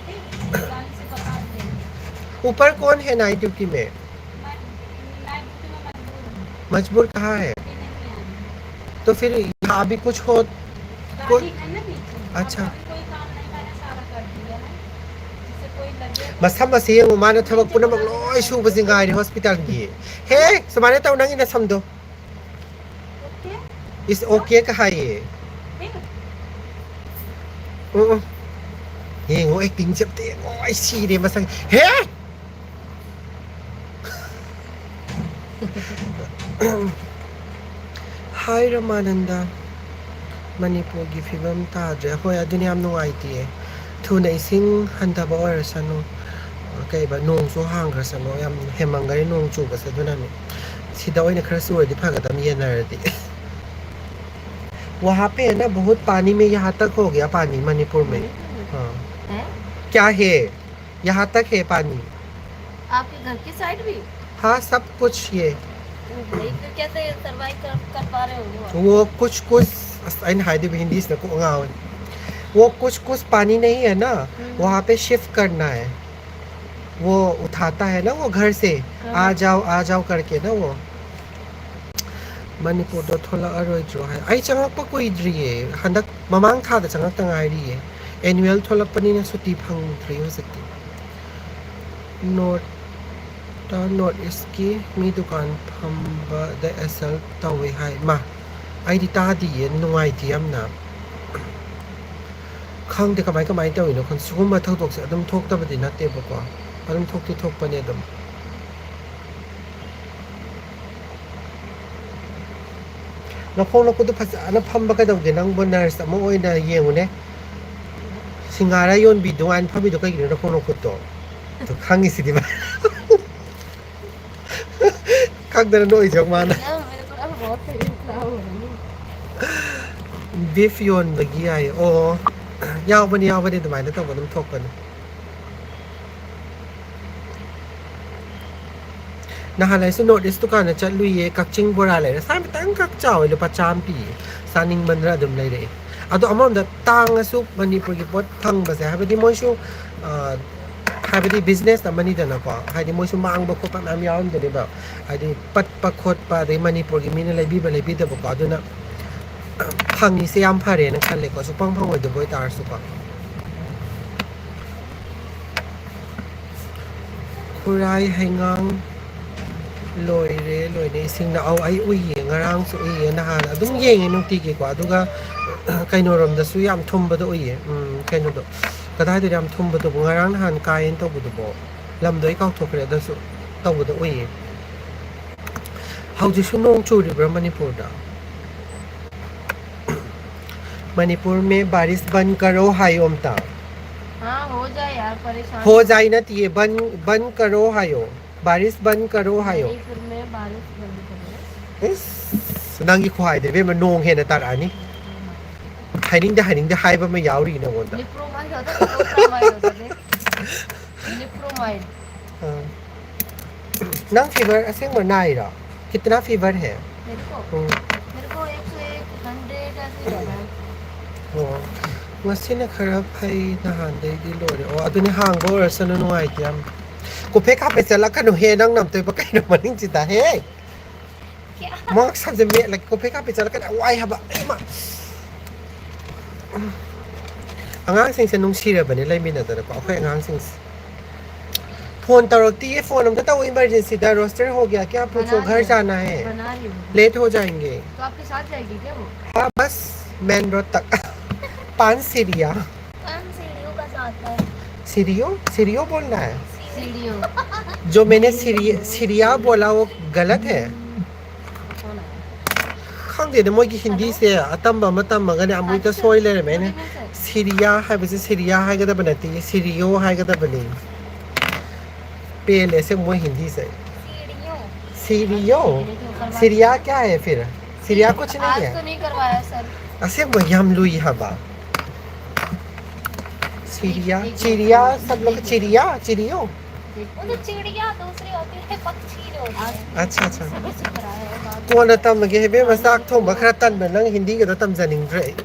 ऊपर कौन है नाइट ड्यूटी में? मजबूर कहाँ है? तो फिर यहाँ भी कुछ हो, कोई, अच्छा। ꯃꯁꯝ ꯑꯁꯤ ꯌꯦꯡꯉꯨ, ꯃꯥꯅ ꯊꯕꯛ ꯄꯨꯝꯅꯃꯛ ꯂꯣꯏ ꯁꯨꯕꯁꯤ ꯉꯥꯏꯔꯦ ꯍꯣꯁꯄꯤꯇꯥꯜꯒꯤ꯫ ꯍꯦ, ꯁꯨꯃꯥꯏꯅ ꯇꯧ, ꯅꯪꯒꯤ ꯅꯁꯝꯗꯣ꯫ ꯏꯁ ꯑꯣꯀꯦ ꯀ ꯍꯥꯏꯌꯦ꯫ ꯎꯝ, ꯎꯝ꯫ ꯌꯦꯡꯉꯣ, ꯑꯦꯛꯇꯤꯡꯁꯦ ꯑꯝꯇ ꯌꯦꯡꯉꯣ, ꯑꯩ ꯁꯤꯔꯦ ꯃꯁꯛ꯫ ꯍꯦ! ꯍꯥꯏ ꯔꯃꯥꯅꯟꯗ, ꯃꯅꯤꯄꯨꯔꯒꯤ ꯐꯤꯕꯝ ꯇꯥꯗ꯭ꯔꯦ꯫ ꯍꯣꯏ, ꯑꯗꯨꯅ ꯌꯥꯝ ꯅꯨꯡꯉꯥꯏꯇꯦ꯫ ꯊꯨꯅ ꯏꯁꯤꯡ ꯍꯟꯊꯕ ꯑꯣꯏꯔꯁꯅꯨ꯫ ꯀꯩꯕ, ꯅꯣꯡꯁꯨ ꯍꯥꯡꯈ꯭ꯔꯁꯅꯨ꯫ ꯌꯥꯝ ꯍꯦꯃꯟꯈꯔꯦ ꯅꯣꯡ ꯆꯨꯕꯁꯦ꯫ ꯑꯗꯨꯅꯅꯦ, ꯁꯤꯗ ꯑꯣꯏꯅ ꯈꯔ ꯆꯨꯔꯗꯤ ꯐꯒꯗꯕ, ꯌꯦꯟꯅꯔꯗꯤ꯫ वहाँ पे है ना बहुत पानी में यहाँ तक हो गया पानी मणिपुर में। हाँ। है? क्या है? यहाँ तक है पानी। आपके घर की साइड भी? हाँ, सब कुछ ये। ओ भाई, फिर कैसे सर्वाइव कर, कर पा रहे हो वो? वो कुछ कुछ ꯑꯩꯅ ꯍꯥꯏꯗꯣꯏꯕ ꯍꯤꯟꯗꯤꯁꯤꯅ ꯀꯣꯛ ꯉꯥꯎꯋꯦ꯫ वो कुछ कुछ पानी नहीं है ना, हम्म। वहाँ पे शिफ्ट करना है। वो उठाता है ना वो घर से, हाँ। आ जाओ आ जाओ करके ना वो। ꯃꯅꯤꯄꯨꯔꯗ ꯊꯣꯛꯂꯛꯑꯔꯣꯏꯗ꯭ꯔꯣ ꯍꯥꯏ? ꯑꯩ ꯆꯪꯉꯛꯄ ꯀꯨꯏꯗ꯭ꯔꯤꯌꯦ, ꯍꯟꯗꯛ ꯃꯃꯥꯡ ꯊꯥꯗ ꯆꯪꯉꯛꯇ ꯉꯥꯏꯔꯤꯌꯦ꯫ ꯑꯦꯅꯨꯋꯦꯜ ꯊꯣꯛꯂꯛꯄꯅꯤꯅ ꯁꯨꯇꯤ ꯐꯪꯗ꯭ꯔꯤ ꯍꯧꯖꯤꯛꯇꯤ꯫ ꯅꯣꯔꯠꯇ, ꯅꯣꯔꯠ ꯏꯁꯀꯤ ꯃꯤ ꯗꯨꯀꯥꯟ ꯐꯝꯕꯗ ꯑꯦꯁꯜ ꯇꯧꯋꯦ ꯍꯥꯏ꯫ ꯃꯥ, ꯑꯩꯗꯤ ꯇꯥꯗꯤꯌꯦ, ꯅꯨꯡꯉꯥꯏꯇꯦ ꯌꯥꯝꯅ꯫ ꯈꯪꯗꯦ ꯀꯃꯥꯏ ꯀꯃꯥꯏꯅ ꯇꯧꯔꯤꯅꯣ ꯈꯪꯗꯦ꯫ ꯁꯤꯒꯨꯝꯕ ꯊꯧꯗꯣꯛꯁꯦ ꯑꯗꯨꯝ ꯊꯣꯛꯇꯕꯗꯤ ꯅꯠꯇꯦꯕꯀꯣ, ꯑꯗꯨꯝ ꯊꯣꯛꯇꯤ ꯊꯣꯛꯄꯅꯦ ꯑꯗꯨꯝ꯫ ꯅꯈꯣꯡ ꯅꯈꯨꯠꯇꯨ ꯐꯖꯅ ꯐꯝꯕ ꯀꯩꯗꯧꯒꯦ? ꯅꯪꯕꯨ ꯅꯔꯁ ꯑꯃ ꯑꯣꯏꯅ ꯌꯦꯡꯉꯨꯅꯦ꯫ ꯁꯤꯡꯍꯥꯔꯥ ꯌꯣꯟꯕꯤꯗꯨ ꯉꯥꯏꯅ ꯐꯝꯃꯤꯗꯣ ꯀꯩꯒꯤꯅꯣ ꯅꯈꯣꯡ ꯅꯈꯨꯠꯇꯣ? ꯑꯗꯨ ꯈꯪꯉꯤꯁꯤꯗꯤ ꯃꯥ꯫ ꯈꯪꯗꯅ ꯅꯣꯛꯏꯁꯦ ꯃꯥꯅ꯫ ꯕꯤꯐ ꯌꯣꯟꯕꯒꯤ ꯍꯥꯏ꯫ ꯑꯣ, ꯌꯥꯎꯕꯅꯤ, ꯌꯥꯎꯕꯅꯤ, ꯑꯗꯨꯃꯥꯏꯅ ꯇꯧꯕ ꯑꯗꯨꯝ ꯊꯣꯛꯄꯅꯤ꯫ ꯅꯍꯥꯟ ꯑꯩꯁꯨ ꯅꯣꯔꯠ ꯏꯁ ꯗꯨꯀꯥꯟꯗ ꯆꯠꯂꯨꯏꯌꯦ, ꯀꯛꯆꯤꯡ ꯕꯣꯔꯥ ꯂꯩꯔꯦ꯫ ꯁꯥꯏ ꯈꯤꯇꯪ ꯈꯛ ꯆꯥꯎꯋꯦ, ꯂꯨꯄꯥ ꯆꯥꯝꯃ ꯄꯤꯌꯦ꯫ ꯆꯥꯅꯤꯡꯃꯟꯗꯅ ꯑꯗꯨꯝ ꯂꯩꯔꯛꯑꯦ꯫ ꯑꯗꯣ ꯑꯃꯔꯣꯝꯗ ꯇꯥꯡꯉꯁꯨ ꯃꯅꯤꯄꯨꯔꯒꯤ ꯄꯣꯠ ꯐꯪꯕꯁꯦ, ꯍꯥꯏꯕꯗꯤ ꯃꯣꯏꯁꯨ, ꯑ, ꯍꯥꯏꯕꯗꯤ ꯕꯤꯖꯤꯅꯦꯁ ꯑꯃꯅꯤꯗꯅꯀꯣ, ꯍꯥꯏꯗꯤ ꯃꯣꯏꯁꯨ ꯃꯥꯡꯕ ꯈꯣꯠꯄ ꯃꯌꯥꯝ ꯌꯥꯎꯔꯝꯗꯣꯏꯅꯦꯕ, ꯍꯥꯏꯗꯤ ꯄꯠꯄ ꯈꯣꯠꯄ, ꯑꯗꯩ ꯃꯅꯤꯄꯨꯔꯒꯤ ꯃꯤꯅ ꯂꯩꯕꯤꯕ ꯂꯩꯕꯤꯗꯕꯀꯣ, ꯑꯗꯨꯅ ꯐꯪꯉꯤꯁꯦ ꯌꯥꯝ ꯐꯔꯦꯅ ꯈꯜꯂꯦꯀꯣ, ꯁꯨꯛꯐꯪ ꯐꯪꯉꯣꯏꯗꯕ ꯑꯣꯏꯇꯥꯔꯁꯨꯀꯣ꯫ ꯈꯨꯔꯥꯏ ꯍꯩꯉꯥꯡ ꯂꯣꯏꯔꯦ, ꯂꯣꯏꯔꯦ ꯏꯁꯤꯡꯅ꯫ ꯑꯧ, ꯑꯩ ꯎꯏꯌꯦ, ꯉꯔꯥꯡꯁꯨ ꯎꯏꯌꯦ, ꯅꯍꯥꯟ ꯑꯗꯨꯝ ꯌꯦꯡꯉꯦ ꯅꯨꯡꯇꯤꯒꯤꯀꯣ꯫ ꯑꯗꯨꯒ ꯀꯩꯅꯣꯔꯣꯝꯗꯁꯨ ꯌꯥꯝ ꯊꯨꯝꯕꯗꯣ ꯎꯏꯌꯦ, ꯎꯝ, ꯀꯩꯅꯣꯗꯣ, ꯀꯗꯥꯏꯗꯅꯣ ꯌꯥꯝ ꯊꯨꯝꯕꯗꯨꯕꯨ, ꯉꯔꯥꯡ ꯅꯍꯥꯟ ꯀꯥꯏꯌꯦꯅ ꯇꯧꯕꯗꯨꯕꯣ, ꯂꯝꯗꯣ ꯑꯩ ꯀꯥꯎꯊꯣꯛꯈ꯭ꯔꯦ, ꯑꯗꯨꯁꯨ ꯇꯧꯕꯗꯣ ꯎꯏꯌꯦ꯫ ꯍꯧꯖꯤꯛꯁꯨ ꯅꯣꯡ ꯆꯨꯔꯤꯕ꯭ꯔꯥ ꯃꯅꯤꯄꯨꯔꯗ? ꯃꯅꯤꯄꯨꯔ ꯃꯦ ꯕꯥꯔꯤꯁ ꯕꯟ ꯀꯔꯣ ꯍꯥꯏꯌꯣ ꯑꯝꯇ꯫ हाँ, हो जाए यार, परेशान हो मत। जाए ꯅꯠꯇꯤꯌꯦ, ꯕꯟ, ꯕꯟ ꯀꯔꯣ ꯍꯥꯏꯌꯣ꯫ ꯕꯥꯔꯤꯁ ꯕꯟ ꯀꯔꯣ ꯍꯥꯏꯌꯣ꯫ ꯃꯅꯤꯄꯨꯔ ꯃꯦ ꯕꯥꯔꯤꯁ ꯕꯟ ꯀꯔꯣ꯫ ꯏꯁ, ꯅꯪꯒꯤ ꯈꯨꯍꯥꯏꯗ ꯏꯕꯦꯝꯃ ꯅꯣꯡ ꯍꯦꯟꯅ ꯇꯥꯔꯛꯑꯅꯤ꯫ ꯍꯥꯏꯅꯤꯡꯗꯦ, ꯍꯥꯏꯅꯤꯡꯗꯦ ꯍꯥꯏꯕ ꯑꯃ ꯌꯥꯎꯔꯤ ꯅꯉꯣꯟꯗ꯫ ꯂꯤꯄ꯭ꯔꯣꯃꯥꯏ ꯍꯣꯗ, ꯂꯤꯄ꯭ꯔꯣꯃꯥꯏ ꯍꯣꯗ ꯗꯦ꯫ ꯂꯤꯄ꯭ꯔꯣꯃꯥꯏ꯫ ꯑꯥ꯫ ꯅꯪ ꯐꯤꯚꯔ ꯑꯁꯦꯡꯕ ꯅꯥꯏꯔꯣ? कितना फीवर है? मेरे को? ꯎꯝ꯫ मेरे को एक सौ एक, हंड्रेड ऐसे ही रहता है। ꯑꯣ꯫ ꯉꯁꯤꯅ ꯈꯔ ꯐꯩ, ꯅꯍꯥꯟꯗꯩꯗꯤ ꯂꯣꯏꯔꯦ꯫ ꯑꯣ, ꯑꯗꯨꯅꯦ ꯍꯥꯡꯕ ꯑꯣꯏꯔꯁꯅꯨ, ꯅꯨꯡꯉꯥꯏꯇꯦ ꯌꯥꯝ꯫ ꯀꯣꯐꯦ ꯀꯥꯞꯄꯦ ꯆꯠꯂꯛꯀꯅꯨꯍꯦ, ꯅꯪ ꯅꯝꯇꯣꯏꯕ ꯀꯩꯅꯣ ꯃꯅꯤꯡꯁꯤꯗ? ꯍꯦ! ꯀꯌꯥ? ꯃꯥꯛꯁ ꯍꯥꯞꯆꯤꯟꯕꯤ, ꯂꯩ-, ꯀꯣꯐꯦ ꯀꯥꯞꯄꯦ ꯆꯠꯂꯛꯀꯅꯤ, ꯋꯥꯏ ꯍꯥꯏꯕ꯫ ꯑꯩꯃ! ꯑꯉꯥꯡꯁꯤꯡꯁꯦ ꯅꯨꯡꯁꯤꯔꯕꯅꯦ ꯂꯩꯃꯤꯟꯅꯗꯅꯀꯣ, ꯑꯩꯈꯣꯏ ꯑꯉꯥꯡꯁꯤꯡꯁꯦ꯫ ꯐꯣꯟ ꯇꯧꯔꯛꯇꯤꯌꯦ, ꯐꯣꯟ ꯑꯝꯇ ꯇꯧ ꯏꯃꯔꯖꯦꯟꯁꯤꯗ꯫ ꯔꯣꯁꯇꯔ ꯍꯣ ꯒꯌꯥ ꯀꯌꯥ ꯄꯨꯆꯣ? ꯘꯔ ꯖꯥꯅꯥ ꯍꯦ꯫ ꯕꯅꯥ ꯔꯍꯤ ꯍꯨ꯫ ꯂꯦꯠ ꯍꯣ ꯖꯥꯌꯦꯡꯒꯦ꯫ तो आपके साथ जाएगी क्या वो? हाँ, बस मेन रोड तक। पाँच सीढ़ियाँ। पाँच सीढ़ियों का साथ है। सीढ़ियों? सीढ़ियों बोलना है। सीढ़ियों। जो मैंने सीढ़ी-, सीढ़िया बोला वो गलत है। ꯈꯪꯗꯦꯗ, ꯃꯣꯏꯒꯤ ꯍꯤꯟꯗꯤꯁꯦ ꯑꯇꯝꯕ ꯑꯃ ꯇꯝꯃꯒꯅꯦ ꯑꯃꯨꯛꯇ ꯁꯣꯏ ꯂꯩꯔꯝꯃꯦꯅꯦ꯫ ꯁꯤꯔꯤꯌꯥ ꯍꯥꯏꯕꯁꯦ ꯁꯤꯔꯤꯌꯥ ꯍꯥꯏꯒꯗꯕ ꯅꯠꯇꯦ, ꯁꯤꯔꯤꯌꯣ ꯍꯥꯏꯒꯗꯕꯅꯤ꯫ ꯄꯦꯜꯂꯦ ꯑꯁꯦꯡꯕ ꯃꯣꯏ ꯍꯤꯟꯗꯤꯁꯦ꯫ सीढ़ियों। सीढ़ियों? सीढ़ियों क्या है फिर? सीढ़िया कुछ नहीं है? आज तो नहीं करवाया सर। ꯑꯁꯦꯡꯕ ꯌꯥꯝ ꯂꯨꯏ ꯍꯥꯏꯕ꯫ सीढ़िया, एक, एक, चिड़िया, एक, सब लोग एक, चिड़िया, चिड़ियों। वो तो चिड़िया दूसरी होती है, पक्षी जो होती है। अच्छा, अच्छा। सुबह से कराया है बात। ꯀꯣꯟꯅ ꯇꯝꯃꯒꯦ ꯏꯕꯦꯝꯃ, ꯆꯥꯛ ꯊꯣꯡꯕ ꯈꯔ ꯇꯟꯕ, ꯅꯪ ꯍꯤꯟꯗꯤꯒꯗꯣ ꯇꯝꯖꯅꯤꯡꯗ꯭ꯔꯦ ꯑꯩ꯫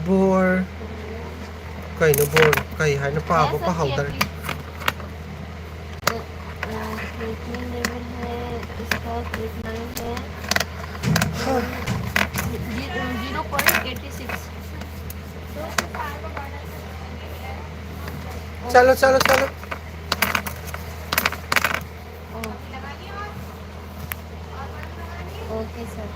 ꯕꯣꯔ, ꯀꯩꯅꯣ ꯕꯣꯔ ꯀꯩ ꯍꯥꯏꯅꯣ? ꯄꯥꯕ ꯄꯥꯍꯧꯗꯔꯦ꯫ चलो, चलो, चलो। Okay sir.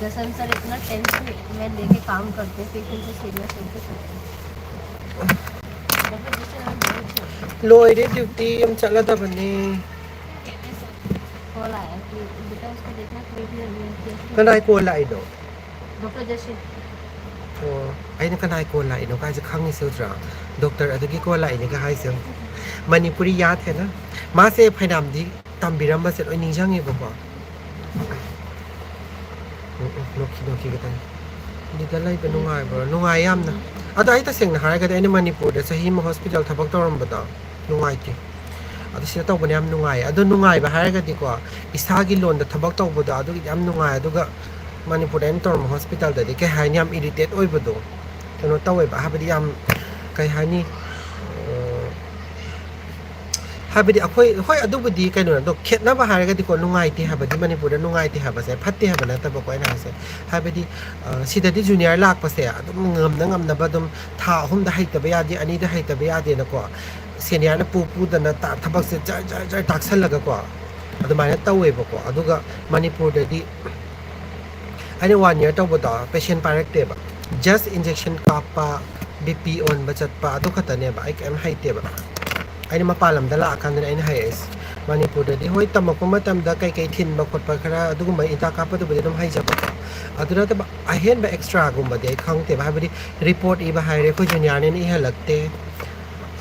जसन सर इतना टेंशन में लेके काम करते हैं, पेशेंट को सीरियस होकर करते हैं। ꯂꯣꯏꯔꯦ, ꯗ꯭ꯌꯨꯇꯤ ꯑꯃ ꯆꯠꯂꯗꯕꯅꯦ꯫ कॉल आया कि बेटा उसको देखना, क्रिएट नहीं किया। ꯀꯅꯥꯏ ꯀꯣꯜ ꯂꯥꯛꯏꯅꯣ? डॉक्टर जैसे। ꯑꯣ, ꯑꯩꯅ ꯀꯅꯥꯏ ꯀꯣꯜ ꯂꯥꯛꯏꯅꯣ ꯀꯥꯏꯁꯦ ꯈꯪꯉꯤꯁꯦ ꯎꯗ꯭ꯔꯥ? ꯗꯣꯛꯇꯔ ꯑꯗꯨꯒꯤ ꯀꯣꯜ ꯂꯥꯛꯏꯅꯦꯒ ꯍꯥꯏꯁꯦ꯫ ꯃꯅꯤꯄꯨꯔꯤ ꯌꯥꯠ ꯍꯦꯅ꯫ ꯃꯥꯁꯦ ꯐꯩꯅꯥꯝꯗꯤ ꯇꯝꯕꯤꯔꯝꯕꯁꯦ ꯂꯣꯏ ꯅꯤꯡꯁꯤꯡꯉꯦꯕꯀꯣ꯫ ꯎꯝ, ꯎꯝ, ꯅꯣꯛꯈꯤ, ꯅꯣꯛꯈꯤ ꯈꯤꯇꯪ꯫ ꯑꯗꯨꯗ ꯂꯩꯕ ꯅꯨꯡꯉꯥꯏꯕ꯭ꯔꯣ? ꯅꯨꯡꯉꯥꯏ ꯌꯥꯝꯅ꯫ ꯑꯗꯣ ꯑꯩ ꯇꯁꯦꯡꯅ ꯍꯥꯏꯔꯒꯗꯤ ꯑꯩꯅ ꯃꯅꯤꯄꯨꯔꯗ ꯆꯍꯤ ꯑꯃ ꯍꯣꯁꯄꯤꯇꯥꯜ ꯊꯕꯛ ꯇꯧꯔꯝꯕꯗꯣ ꯅꯨꯡꯉꯥꯏꯇꯦ꯫ ꯑꯗꯣ ꯁꯤꯗ ꯇꯧꯕꯅ ꯌꯥꯝ ꯅꯨꯡꯉꯥꯏ꯫ ꯑꯗꯣ ꯅꯨꯡꯉꯥꯏꯕ ꯍꯥꯏꯔꯒꯗꯤꯀꯣ, ꯏꯁꯥꯒꯤ ꯂꯣꯟꯗ ꯊꯕꯛ ꯇꯧꯕꯗꯣ ꯑꯗꯨꯒꯤꯗꯤ ꯌꯥꯝ ꯅꯨꯡꯉꯥꯏ꯫ ꯑꯗꯨꯒ ꯃꯅꯤꯄꯨꯔꯗ ꯑꯩꯅ ꯇꯧꯔꯝꯕ ꯍꯣꯁꯄꯤꯇꯥꯜꯗꯗꯤ ꯀꯩ ꯍꯥꯏꯅꯤ, ꯌꯥꯝ ꯏꯔꯤꯇꯦꯠ ꯑꯣꯏꯕꯗꯣ ꯀꯩꯅꯣ ꯇꯧꯋꯦꯕ꯫ ꯍꯥꯏꯕꯗꯤ ꯌꯥꯝ ꯀꯩ ꯍꯥꯏꯅꯤ, ꯑ, ꯍꯥꯏꯕꯗꯤ ꯑꯩꯈꯣꯏ, ꯍꯣꯏ, ꯑꯗꯨꯕꯨꯗꯤ ꯀꯩꯅꯣ, ꯑꯗꯣ ꯈꯦꯠꯅꯕ ꯍꯥꯏꯔꯒꯗꯤꯀꯣ, ꯅꯨꯡꯉꯥꯏꯇꯦ ꯍꯥꯏꯕꯗꯤ, ꯃꯅꯤꯄꯨꯔꯗ ꯅꯨꯡꯉꯥꯏꯇꯦ ꯍꯥꯏꯕꯁꯦ ꯐꯠꯇꯦ ꯍꯥꯏꯕ ꯅꯠꯇꯕꯀꯣ ꯑꯩꯅ ꯍꯥꯏꯁꯦ꯫ ꯍꯥꯏꯕꯗꯤ, ꯑ, ꯁꯤꯗꯗꯤ ꯖꯨꯅꯤꯌꯔ ꯂꯥꯛꯄꯁꯦ ꯑꯗꯨꯝ ꯉꯝꯅ ꯉꯝꯅꯕ ꯑꯗꯨꯝ ꯊꯥ ꯑꯍꯨꯝꯗ ꯍꯩꯇꯕ ꯌꯥꯗꯦ, ꯑꯅꯤꯗ ꯍꯩꯇꯕ ꯌꯥꯗꯦꯅꯀꯣ, ꯁꯦꯅꯤꯌꯔꯅ ꯄꯨ ꯄꯨꯗꯅ ꯊꯕꯛꯁꯦ ꯖꯔ ꯖꯔ ꯖꯔ ꯇꯥꯛꯁꯜꯂꯒꯀꯣ, ꯑꯗꯨꯃꯥꯏꯅ ꯇꯧꯋꯦꯕꯀꯣ꯫ ꯑꯗꯨꯒ ꯃꯅꯤꯄꯨꯔꯗꯗꯤ ꯑꯩꯅ ꯋꯥꯟ ꯌꯔ ꯇꯧꯕꯗꯣ ꯄꯦꯁꯦꯟ ꯄꯥꯏꯔꯛꯇꯦꯕ꯫ ꯖꯁ ꯏꯟꯖꯦꯛꯁꯟ ꯀꯥꯞꯄ, ꯕꯤ ꯄꯤ ꯑꯣꯟꯕ ꯆꯠꯄ, ꯑꯗꯨ ꯈꯛꯇꯅꯦꯕ꯫ ꯑꯩ ꯀꯩꯝ ꯍꯩꯇꯦꯕ꯫ ꯑꯩꯅ ꯃꯄꯥꯟ ꯂꯝꯗ ꯂꯥꯛꯑꯀꯥꯟꯗꯅꯦ ꯑꯩꯅ ꯍꯩꯔꯛꯏꯁꯦ꯫ ꯃꯅꯤꯄꯨꯔꯗꯗꯤ ꯍꯣꯏ, ꯇꯝꯃꯛꯄ ꯃꯇꯝꯗ ꯀꯩꯀꯩ ꯊꯤꯟꯕ ꯈꯣꯠꯄ ꯈꯔ, ꯑꯗꯨꯒꯨꯝꯕ ꯍꯤꯗꯥꯛ ꯀꯥꯞꯄꯗꯨꯕꯨꯗꯤ ꯑꯗꯨꯝ ꯍꯩꯖꯕꯀꯣ꯫ ꯑꯗꯨ ꯅꯠꯇꯕ ꯑꯍꯦꯟꯕ ꯑꯦꯛꯁꯇ꯭ꯔꯥꯒꯨꯝꯕꯗꯤ ꯑꯩ ꯈꯪꯗꯦꯕ꯫ ꯍꯥꯏꯕꯗꯤ ꯔꯤꯄꯣꯔꯠ ꯏꯕ ꯍꯥꯏꯔꯦ, ꯑꯩꯈꯣꯏ ꯖꯨꯅꯤꯌꯔꯅꯦꯅ ꯏꯍꯜꯂꯛꯇꯦ꯫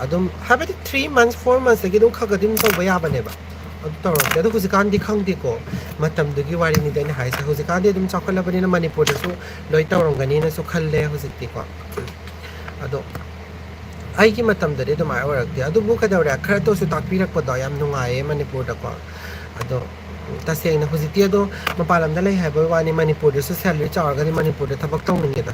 ꯑꯗꯨꯝ ꯍꯥꯏꯕꯗꯤ ꯊ꯭ꯔꯤ ꯃꯟꯁ, ꯐꯣꯔ ꯃꯟꯁꯇꯒꯤ ꯑꯗꯨꯝ ꯈꯔ ꯈꯔꯗꯤ ꯑꯗꯨꯝ ꯇꯧꯕ ꯌꯥꯕꯅꯦꯕ꯫ ꯑꯗꯨ ꯇꯧꯔꯛꯇꯦ꯫ ꯑꯗꯣ ꯍꯧꯖꯤꯛꯀꯥꯟꯗꯤ ꯈꯪꯗꯦꯀꯣ, ꯃꯇꯝꯗꯨꯒꯤ ꯋꯥꯔꯤꯅꯤꯗ ꯑꯩꯅ ꯍꯥꯏꯁꯦ꯫ ꯍꯧꯖꯤꯛꯀꯥꯟꯗꯤ ꯑꯗꯨꯝ ꯆꯥꯎꯈꯠꯂꯕꯅꯤꯅ ꯃꯅꯤꯄꯨꯔꯗꯁꯨ ꯂꯣꯏ ꯇꯧꯔꯝꯒꯅꯤꯅꯁꯨ ꯈꯜꯂꯦ ꯍꯧꯖꯤꯛꯇꯤꯀꯣ꯫ ꯑꯗꯣ ꯑꯩꯒꯤ ꯃꯇꯝꯗꯗꯤ ꯑꯗꯨꯃꯥꯏꯅ ꯑꯣꯏꯔꯛꯇꯦ꯫ ꯑꯗꯨꯕꯨ ꯀꯩꯗꯧꯔꯦ, ꯈꯔꯇꯁꯨ ꯇꯥꯛꯄꯤꯔꯛꯄꯗꯣ ꯌꯥꯝ ꯅꯨꯡꯉꯥꯏꯌꯦ ꯃꯅꯤꯄꯨꯔꯗꯀꯣ꯫ ꯑꯗꯣ ꯇꯁꯦꯡꯅ ꯍꯧꯖꯤꯛꯇꯤ ꯑꯗꯣ ꯃꯄꯥꯟ ꯂꯝꯗ ꯂꯩ ꯍꯥꯏꯕꯒꯤ ꯋꯥꯅꯤ, ꯃꯅꯤꯄꯨꯔꯗꯁꯨ ꯁꯦꯂꯔꯤ ꯆꯥꯎꯔꯒꯗꯤ ꯃꯅꯤꯄꯨꯔꯗ ꯊꯕꯛ ꯇꯧꯅꯤꯡꯉꯦꯗ꯫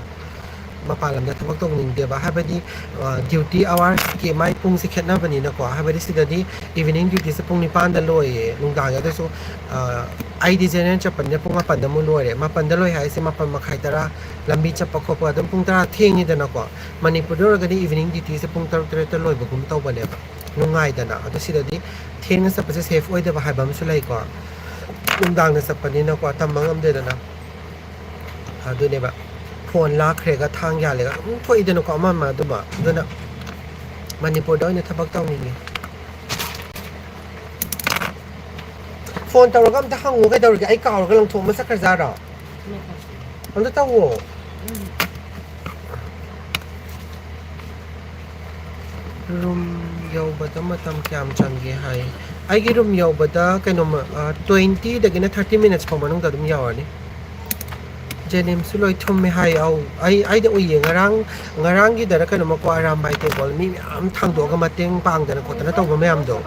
ꯃꯄꯥꯟ ꯂꯝꯗ ꯊꯕꯛ ꯇꯧꯅꯤꯡꯗꯦꯕ꯫ ꯍꯥꯏꯕꯗꯤ, ꯑ, ꯗ꯭ꯌꯨꯇꯤ ꯑꯋꯥꯔꯁꯀꯤ ꯃꯥꯏ ꯄꯨꯡꯁꯦ ꯈꯦꯠꯅꯕꯅꯤꯅꯀꯣ꯫ ꯍꯥꯏꯕꯗꯤ ꯁꯤꯗꯗꯤ ꯏꯚꯤꯅꯤꯡ ꯗ꯭ꯌꯨꯇꯤꯁꯦ ꯄꯨꯡ ꯅꯤꯄꯥꯟꯗ ꯂꯣꯏꯌꯦ ꯅꯨꯡꯗꯥꯡꯒꯤ꯫ ꯑꯗꯨꯁꯨ, ꯑ, ꯑꯩꯗꯤ ꯖꯦꯅꯦꯔꯦꯜ ꯆꯠꯄꯅꯤꯅ ꯄꯨꯡ ꯃꯥꯄꯟꯗ ꯑꯃꯨꯛ ꯂꯣꯏꯔꯦ꯫ ꯃꯥꯄꯟꯗ ꯂꯣꯏ ꯍꯥꯏꯁꯦ ꯃꯥꯄꯟ ꯃꯈꯥꯏ, ꯇꯔꯥ, ꯂꯝꯕꯤ ꯆꯠꯄ ꯈꯣꯠꯄ ꯑꯗꯨꯝ ꯄꯨꯡ ꯇꯔꯥ ꯊꯦꯡꯉꯤꯗꯅꯀꯣ꯫ ꯃꯅꯤꯄꯨꯔꯗ ꯑꯣꯏꯔꯒꯗꯤ ꯏꯚꯤꯅꯤꯡ ꯗ꯭ꯌꯨꯇꯤꯁꯦ ꯄꯨꯡ ꯇꯔꯨꯛ ꯇꯔꯦꯠꯇ ꯂꯣꯏꯕꯒꯨꯝ ꯇꯧꯕꯅꯦꯕ꯫ ꯅꯨꯡꯉꯥꯏꯗꯅ꯫ ꯑꯗꯣ ꯁꯤꯗꯗꯤ ꯊꯦꯡꯅ ꯆꯠꯄꯁꯦ ꯁꯦꯐ ꯑꯣꯏꯗꯕ ꯍꯥꯏꯕ ꯑꯃꯁꯨ ꯂꯩꯀꯣ꯫ ꯅꯨꯡꯗꯥꯡꯗ ꯆꯠꯄꯅꯤꯅꯀꯣ, ꯇꯝꯕ ꯉꯝꯗꯦꯗꯅ꯫ ꯑꯗꯨꯅꯦꯕ꯫ ꯐꯣꯟ ꯂꯥꯛꯈ꯭ꯔꯦꯒ ꯊꯥꯡ ꯌꯥꯜꯂꯦꯒ ꯑꯗꯨꯝ ꯊꯣꯛꯏꯗꯅꯀꯣ, ꯑꯃ ꯑꯃ ꯑꯗꯨꯃ꯫ ꯑꯗꯨꯅ ꯃꯅꯤꯄꯨꯔꯗ ꯑꯣꯏꯅ ꯊꯕꯛ ꯇꯧꯅꯤꯡꯉꯦ꯫ ꯐꯣꯟ ꯇꯧꯔꯒ ꯑꯝꯇ ꯍꯪꯉꯨ ꯀꯩꯗꯧꯔꯒꯦ? ꯑꯩ ꯀꯥꯎꯔꯒ ꯂꯪꯊꯣꯛꯑꯃ ꯆꯠꯈ꯭ꯔꯖꯥꯔꯣ? ꯑꯝꯇ ꯇꯧꯋꯣ꯫ ꯔꯨꯝ ꯌꯧꯕꯗ ꯃꯇꯝ ꯀꯌꯥꯝ ꯆꯪꯒꯦ ꯍꯥꯏ? ꯑꯩꯒꯤ ꯔꯨꯝ ꯌꯧꯕꯗ ꯀꯩꯅꯣꯃ, ꯑ, ꯇ꯭ꯋꯦꯟꯇꯤꯗꯒꯤꯅ ꯊꯥꯔꯇꯤ ꯃꯤꯅꯠꯁ ꯐꯥꯎ ꯃꯅꯨꯡꯗ ꯑꯗꯨꯝ ꯌꯧꯔꯅꯤ꯫ ꯖꯦꯅꯤꯝꯁꯁꯨ ꯂꯣꯏ ꯊꯨꯝꯃꯦ ꯍꯥꯏ꯫ ꯑꯧ, ꯑꯩ, ꯑꯩꯗ ꯎꯏꯌꯦ꯫ ꯉꯔꯥꯡ, ꯉꯔꯥꯡꯒꯤꯗꯔ ꯀꯩꯅꯣꯃꯀꯣ, ꯑꯔꯥꯝꯕꯥꯏ ꯇꯦꯡꯀꯣꯜ ꯃꯤ ꯃꯌꯥꯝ ꯊꯥꯡꯗꯣꯛꯑꯒ ꯃꯇꯦꯡ ꯄꯥꯡꯗꯅ ꯈꯣꯠꯇꯅ ꯇꯧꯕ ꯃꯌꯥꯝꯗꯣ꯫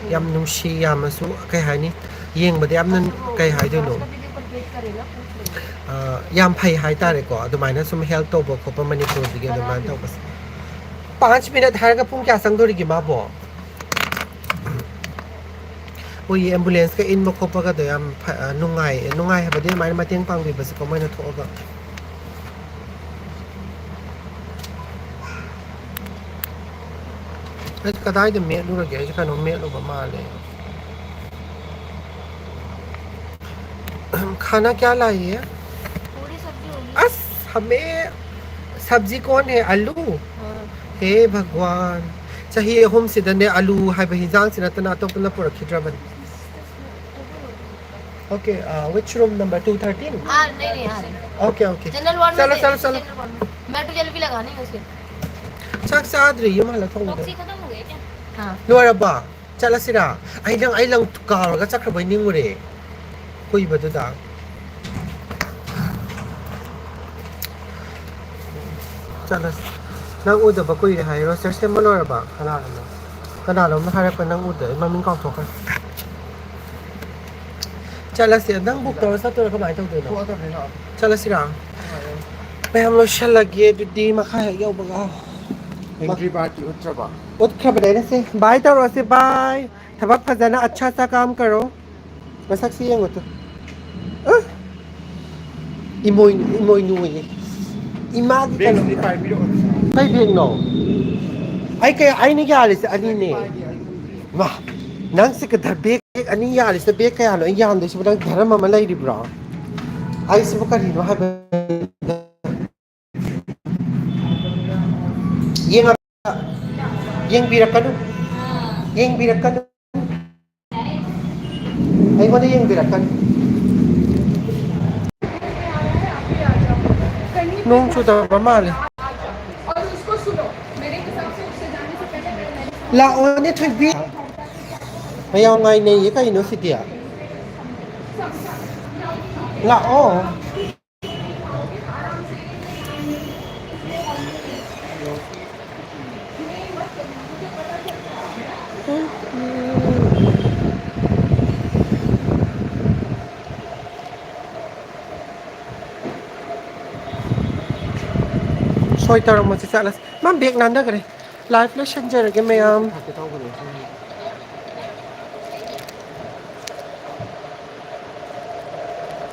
ꯌꯥꯝ ꯅꯨꯡꯁꯤ, ꯌꯥꯝꯅꯁꯨ, ꯀꯩ ꯍꯥꯏꯅꯤ, ꯌꯦꯡꯕꯗ ꯌꯥꯝꯅ, ꯀꯩ ꯍꯥꯏꯗꯣꯏꯅꯣ, ꯑ, ꯌꯥꯝ ꯐꯩ ꯍꯥꯏꯇꯥꯔꯦꯀꯣ꯫ ꯑꯗꯨꯃꯥꯏꯅ ꯁꯨꯝ ꯍꯦꯜꯞ ꯇꯧꯕ ꯈꯣꯠꯄ ꯃꯅꯤꯄꯨꯔꯗꯒꯤ ꯑꯗꯨꯃꯥꯏꯅ ꯇꯧꯕꯁꯦ꯫ ꯄꯥꯟꯆ ꯃꯤꯅꯠ ꯍꯥꯏꯔꯒ ꯄꯨꯡ ꯀꯌꯥ ꯆꯪꯗꯣꯔꯤꯒꯦ ꯃꯥꯕꯣ? ꯑꯩꯈꯣꯏꯒꯤ ꯑꯦꯝꯕꯨꯂꯦꯟꯁꯀ ꯏꯟꯕ ꯈꯣꯠꯄꯒꯗꯣ ꯌꯥꯝ ꯐ-, ꯑ, ꯅꯨꯡꯉꯥꯏ, ꯅꯨꯡꯉꯥꯏ ꯍꯥꯏꯕꯗꯤ ꯑꯗꯨꯃꯥꯏꯅ ꯃꯇꯦꯡ ꯄꯥꯡꯕꯤꯕꯁꯦꯀꯣ, ꯃꯣꯏꯅ ꯊꯣꯛꯑꯒ꯫ ꯑꯩꯁꯦ ꯀꯗꯥꯏꯗ ꯃꯦꯠꯂꯨꯔꯒꯦ? ꯑꯩꯁꯦ ꯀꯩꯅꯣꯝ ꯃꯦꯠꯂꯨꯕ ꯃꯥꯜꯂꯦ꯫ खाना क्या लाई है? पूरी सब्जी होगी। ꯑꯁ, हमें सब्जी कौन है? आलू? हाँ। हे भगवान, ꯆꯍꯤ ꯑꯍꯨꯝꯁꯤꯗꯅꯦ ꯑꯂꯨ ꯍꯥꯏꯕ ꯍꯤꯟꯖꯥꯡꯁꯤ ꯅꯠꯇꯅ ꯑꯇꯣꯞꯄꯅ ꯄꯨꯔꯛꯈꯤꯗ꯭ꯔꯕꯅꯤ꯫ Okay, uh, which room, number two thirteen? हाँ, नहीं, नहीं, आ रहे। Okay, okay. जनरल वार्ड में चलो, थे, चलो, चलो। जनरल वार्ड में। मैं तो जलेबी लगानी है उसके। ꯆꯥꯛ ꯆꯥꯗ꯭ꯔꯤ, ꯌꯨꯝ ꯍꯜꯂꯛ ꯊꯣꯡꯗꯣꯏꯅꯤ꯫ ꯈꯣꯡꯁꯤ ꯈꯛꯇꯪ ꯍꯧꯒꯠꯂꯦ ꯀꯌꯥ? ꯍꯥ꯫ ꯂꯣꯏꯔꯕꯣ? ꯆꯠꯂꯁꯤꯔꯥ? ꯑꯩ ꯅꯪ, ꯑꯩ ꯂꯪ ꯀꯥꯎꯔꯒ ꯆꯠꯈ꯭ꯔꯕꯣꯏ ꯅꯤꯡꯉꯨꯔꯦ꯫ ꯀꯨꯏꯕꯗꯨꯗ꯫ ꯆꯠꯂꯁꯤ꯫ ꯅꯪ ꯎꯗꯕ ꯀꯨꯏꯔꯦ ꯍꯥꯏ꯫ ꯔꯣꯁꯇꯔ ꯁꯦꯝꯕ ꯂꯣꯏꯔꯕ? ꯀꯅꯥꯅꯣ? ꯀꯅꯥꯅꯣꯝꯅ ꯍꯥꯏꯔꯛꯄ ꯅꯪ ꯎꯗ-, ꯃꯃꯤꯡ ꯀꯥꯎꯊꯣꯛꯈ꯭ꯔꯦ꯫ ꯆꯠꯂꯁꯦ꯫ ꯅꯪ ꯕꯨꯛ ꯇꯧꯔ ꯆꯠꯇꯣꯏꯔꯣ? ꯀꯃꯥꯏꯅ ꯇꯧꯗꯣꯏꯅꯣ? ꯊꯣꯛꯑꯗꯕꯅꯤ ꯂꯥꯛꯑꯣ꯫ ꯆꯠꯂꯁꯤꯔꯥ? ꯅꯨꯡꯉꯥꯏꯔꯦ꯫ ꯃꯌꯥꯝ ꯂꯣꯏꯁꯜꯂꯒꯦ ꯑꯗꯨꯗꯤ ꯃꯈꯥ ꯍꯦꯛ ꯌꯧꯕꯒ꯫ ꯑꯦꯟꯇ꯭ꯔꯤ ꯕꯥꯔꯗꯤ ꯎꯠꯇ꯭ꯔꯕ? ꯎꯠꯈ꯭ꯔꯕꯅꯦ ꯑꯩꯅ ꯁꯦ꯫ ꯕꯥꯏ ꯇꯧꯔꯁꯦ, ꯕꯥꯏ꯫ ꯊꯕꯛ ꯐꯖꯅ ꯑꯠꯁꯥ ꯁꯥ ꯀꯥꯝ ꯀꯔꯣ꯫ ꯃꯁꯛꯁꯤ ꯌꯦꯡꯉꯨ ꯇꯨ꯫ ꯑ? ꯏꯃꯣꯏ-, ꯏꯃꯣꯏꯅꯨ ꯑꯣꯏꯌꯦ꯫ ꯏꯃꯥꯒꯤ ꯕꯦꯒꯁꯤꯗꯤ ꯀꯩꯅꯣ꯫ ꯄꯥꯏꯕꯤꯔꯛꯑꯣ꯫ ꯀꯩ ꯕꯦꯒꯅꯣ? ꯑꯩ ꯀꯩ, ꯑꯩꯅ ꯌꯥꯜꯂꯤꯁꯦ ꯑꯅꯤꯅꯦ꯫ ꯄꯥꯏꯒꯦ, ꯑꯩ ꯈꯪꯗ꯭ꯔꯦ꯫ ꯃꯥ, ꯅꯪꯁꯦ ꯀꯗꯔ ꯕꯦꯒ ꯑꯅꯤ ꯌꯥꯜꯂꯤꯁꯤꯗ ꯕꯦꯒ ꯀꯌꯥꯅꯣ ꯑꯩ ꯌꯥꯟꯗꯣꯏꯁꯤꯕꯨ? ꯅꯪ ꯙꯔꯝ ꯑꯃ ꯂꯩꯔꯤꯕ꯭ꯔꯣ? ꯑꯩꯁꯤꯕꯨ ꯀꯔꯤꯅꯣ ꯍꯥꯏꯕ? ꯌꯦꯡꯉꯛ-, ꯌꯦꯡꯕꯤꯔꯛꯀꯅꯨ꯫ ꯌꯦꯡꯕꯤꯔꯛꯀꯅꯨ꯫ ꯑꯩꯉꯣꯟꯗ ꯌꯦꯡꯕꯤꯔꯛꯀꯅꯨ꯫ ꯅꯣꯡ ꯆꯨꯗꯕ ꯃꯥꯜꯂꯦ꯫ ꯂꯥꯛꯑꯣꯅꯦ ꯊꯣꯏꯕꯤ꯫ ꯃꯌꯥꯝ ꯉꯥꯏꯅꯩꯌꯦ ꯀꯩꯅꯣ ꯁꯤꯗꯤ? ꯂꯥꯛꯑꯣ꯫ ꯁꯣꯏ ꯇꯧꯔꯝꯃꯣꯁꯦ, ꯆꯠꯂꯁꯤ꯫ ꯃꯥ ꯕꯦꯛ ꯅꯥꯟꯊꯈ꯭ꯔꯦ꯫ ꯂꯥꯏꯐ ꯂꯣꯏꯁꯟꯖꯔꯒꯦ ꯃꯌꯥꯝ꯫ ꯍꯥꯏꯒꯦ ꯇꯧꯕꯅꯦ꯫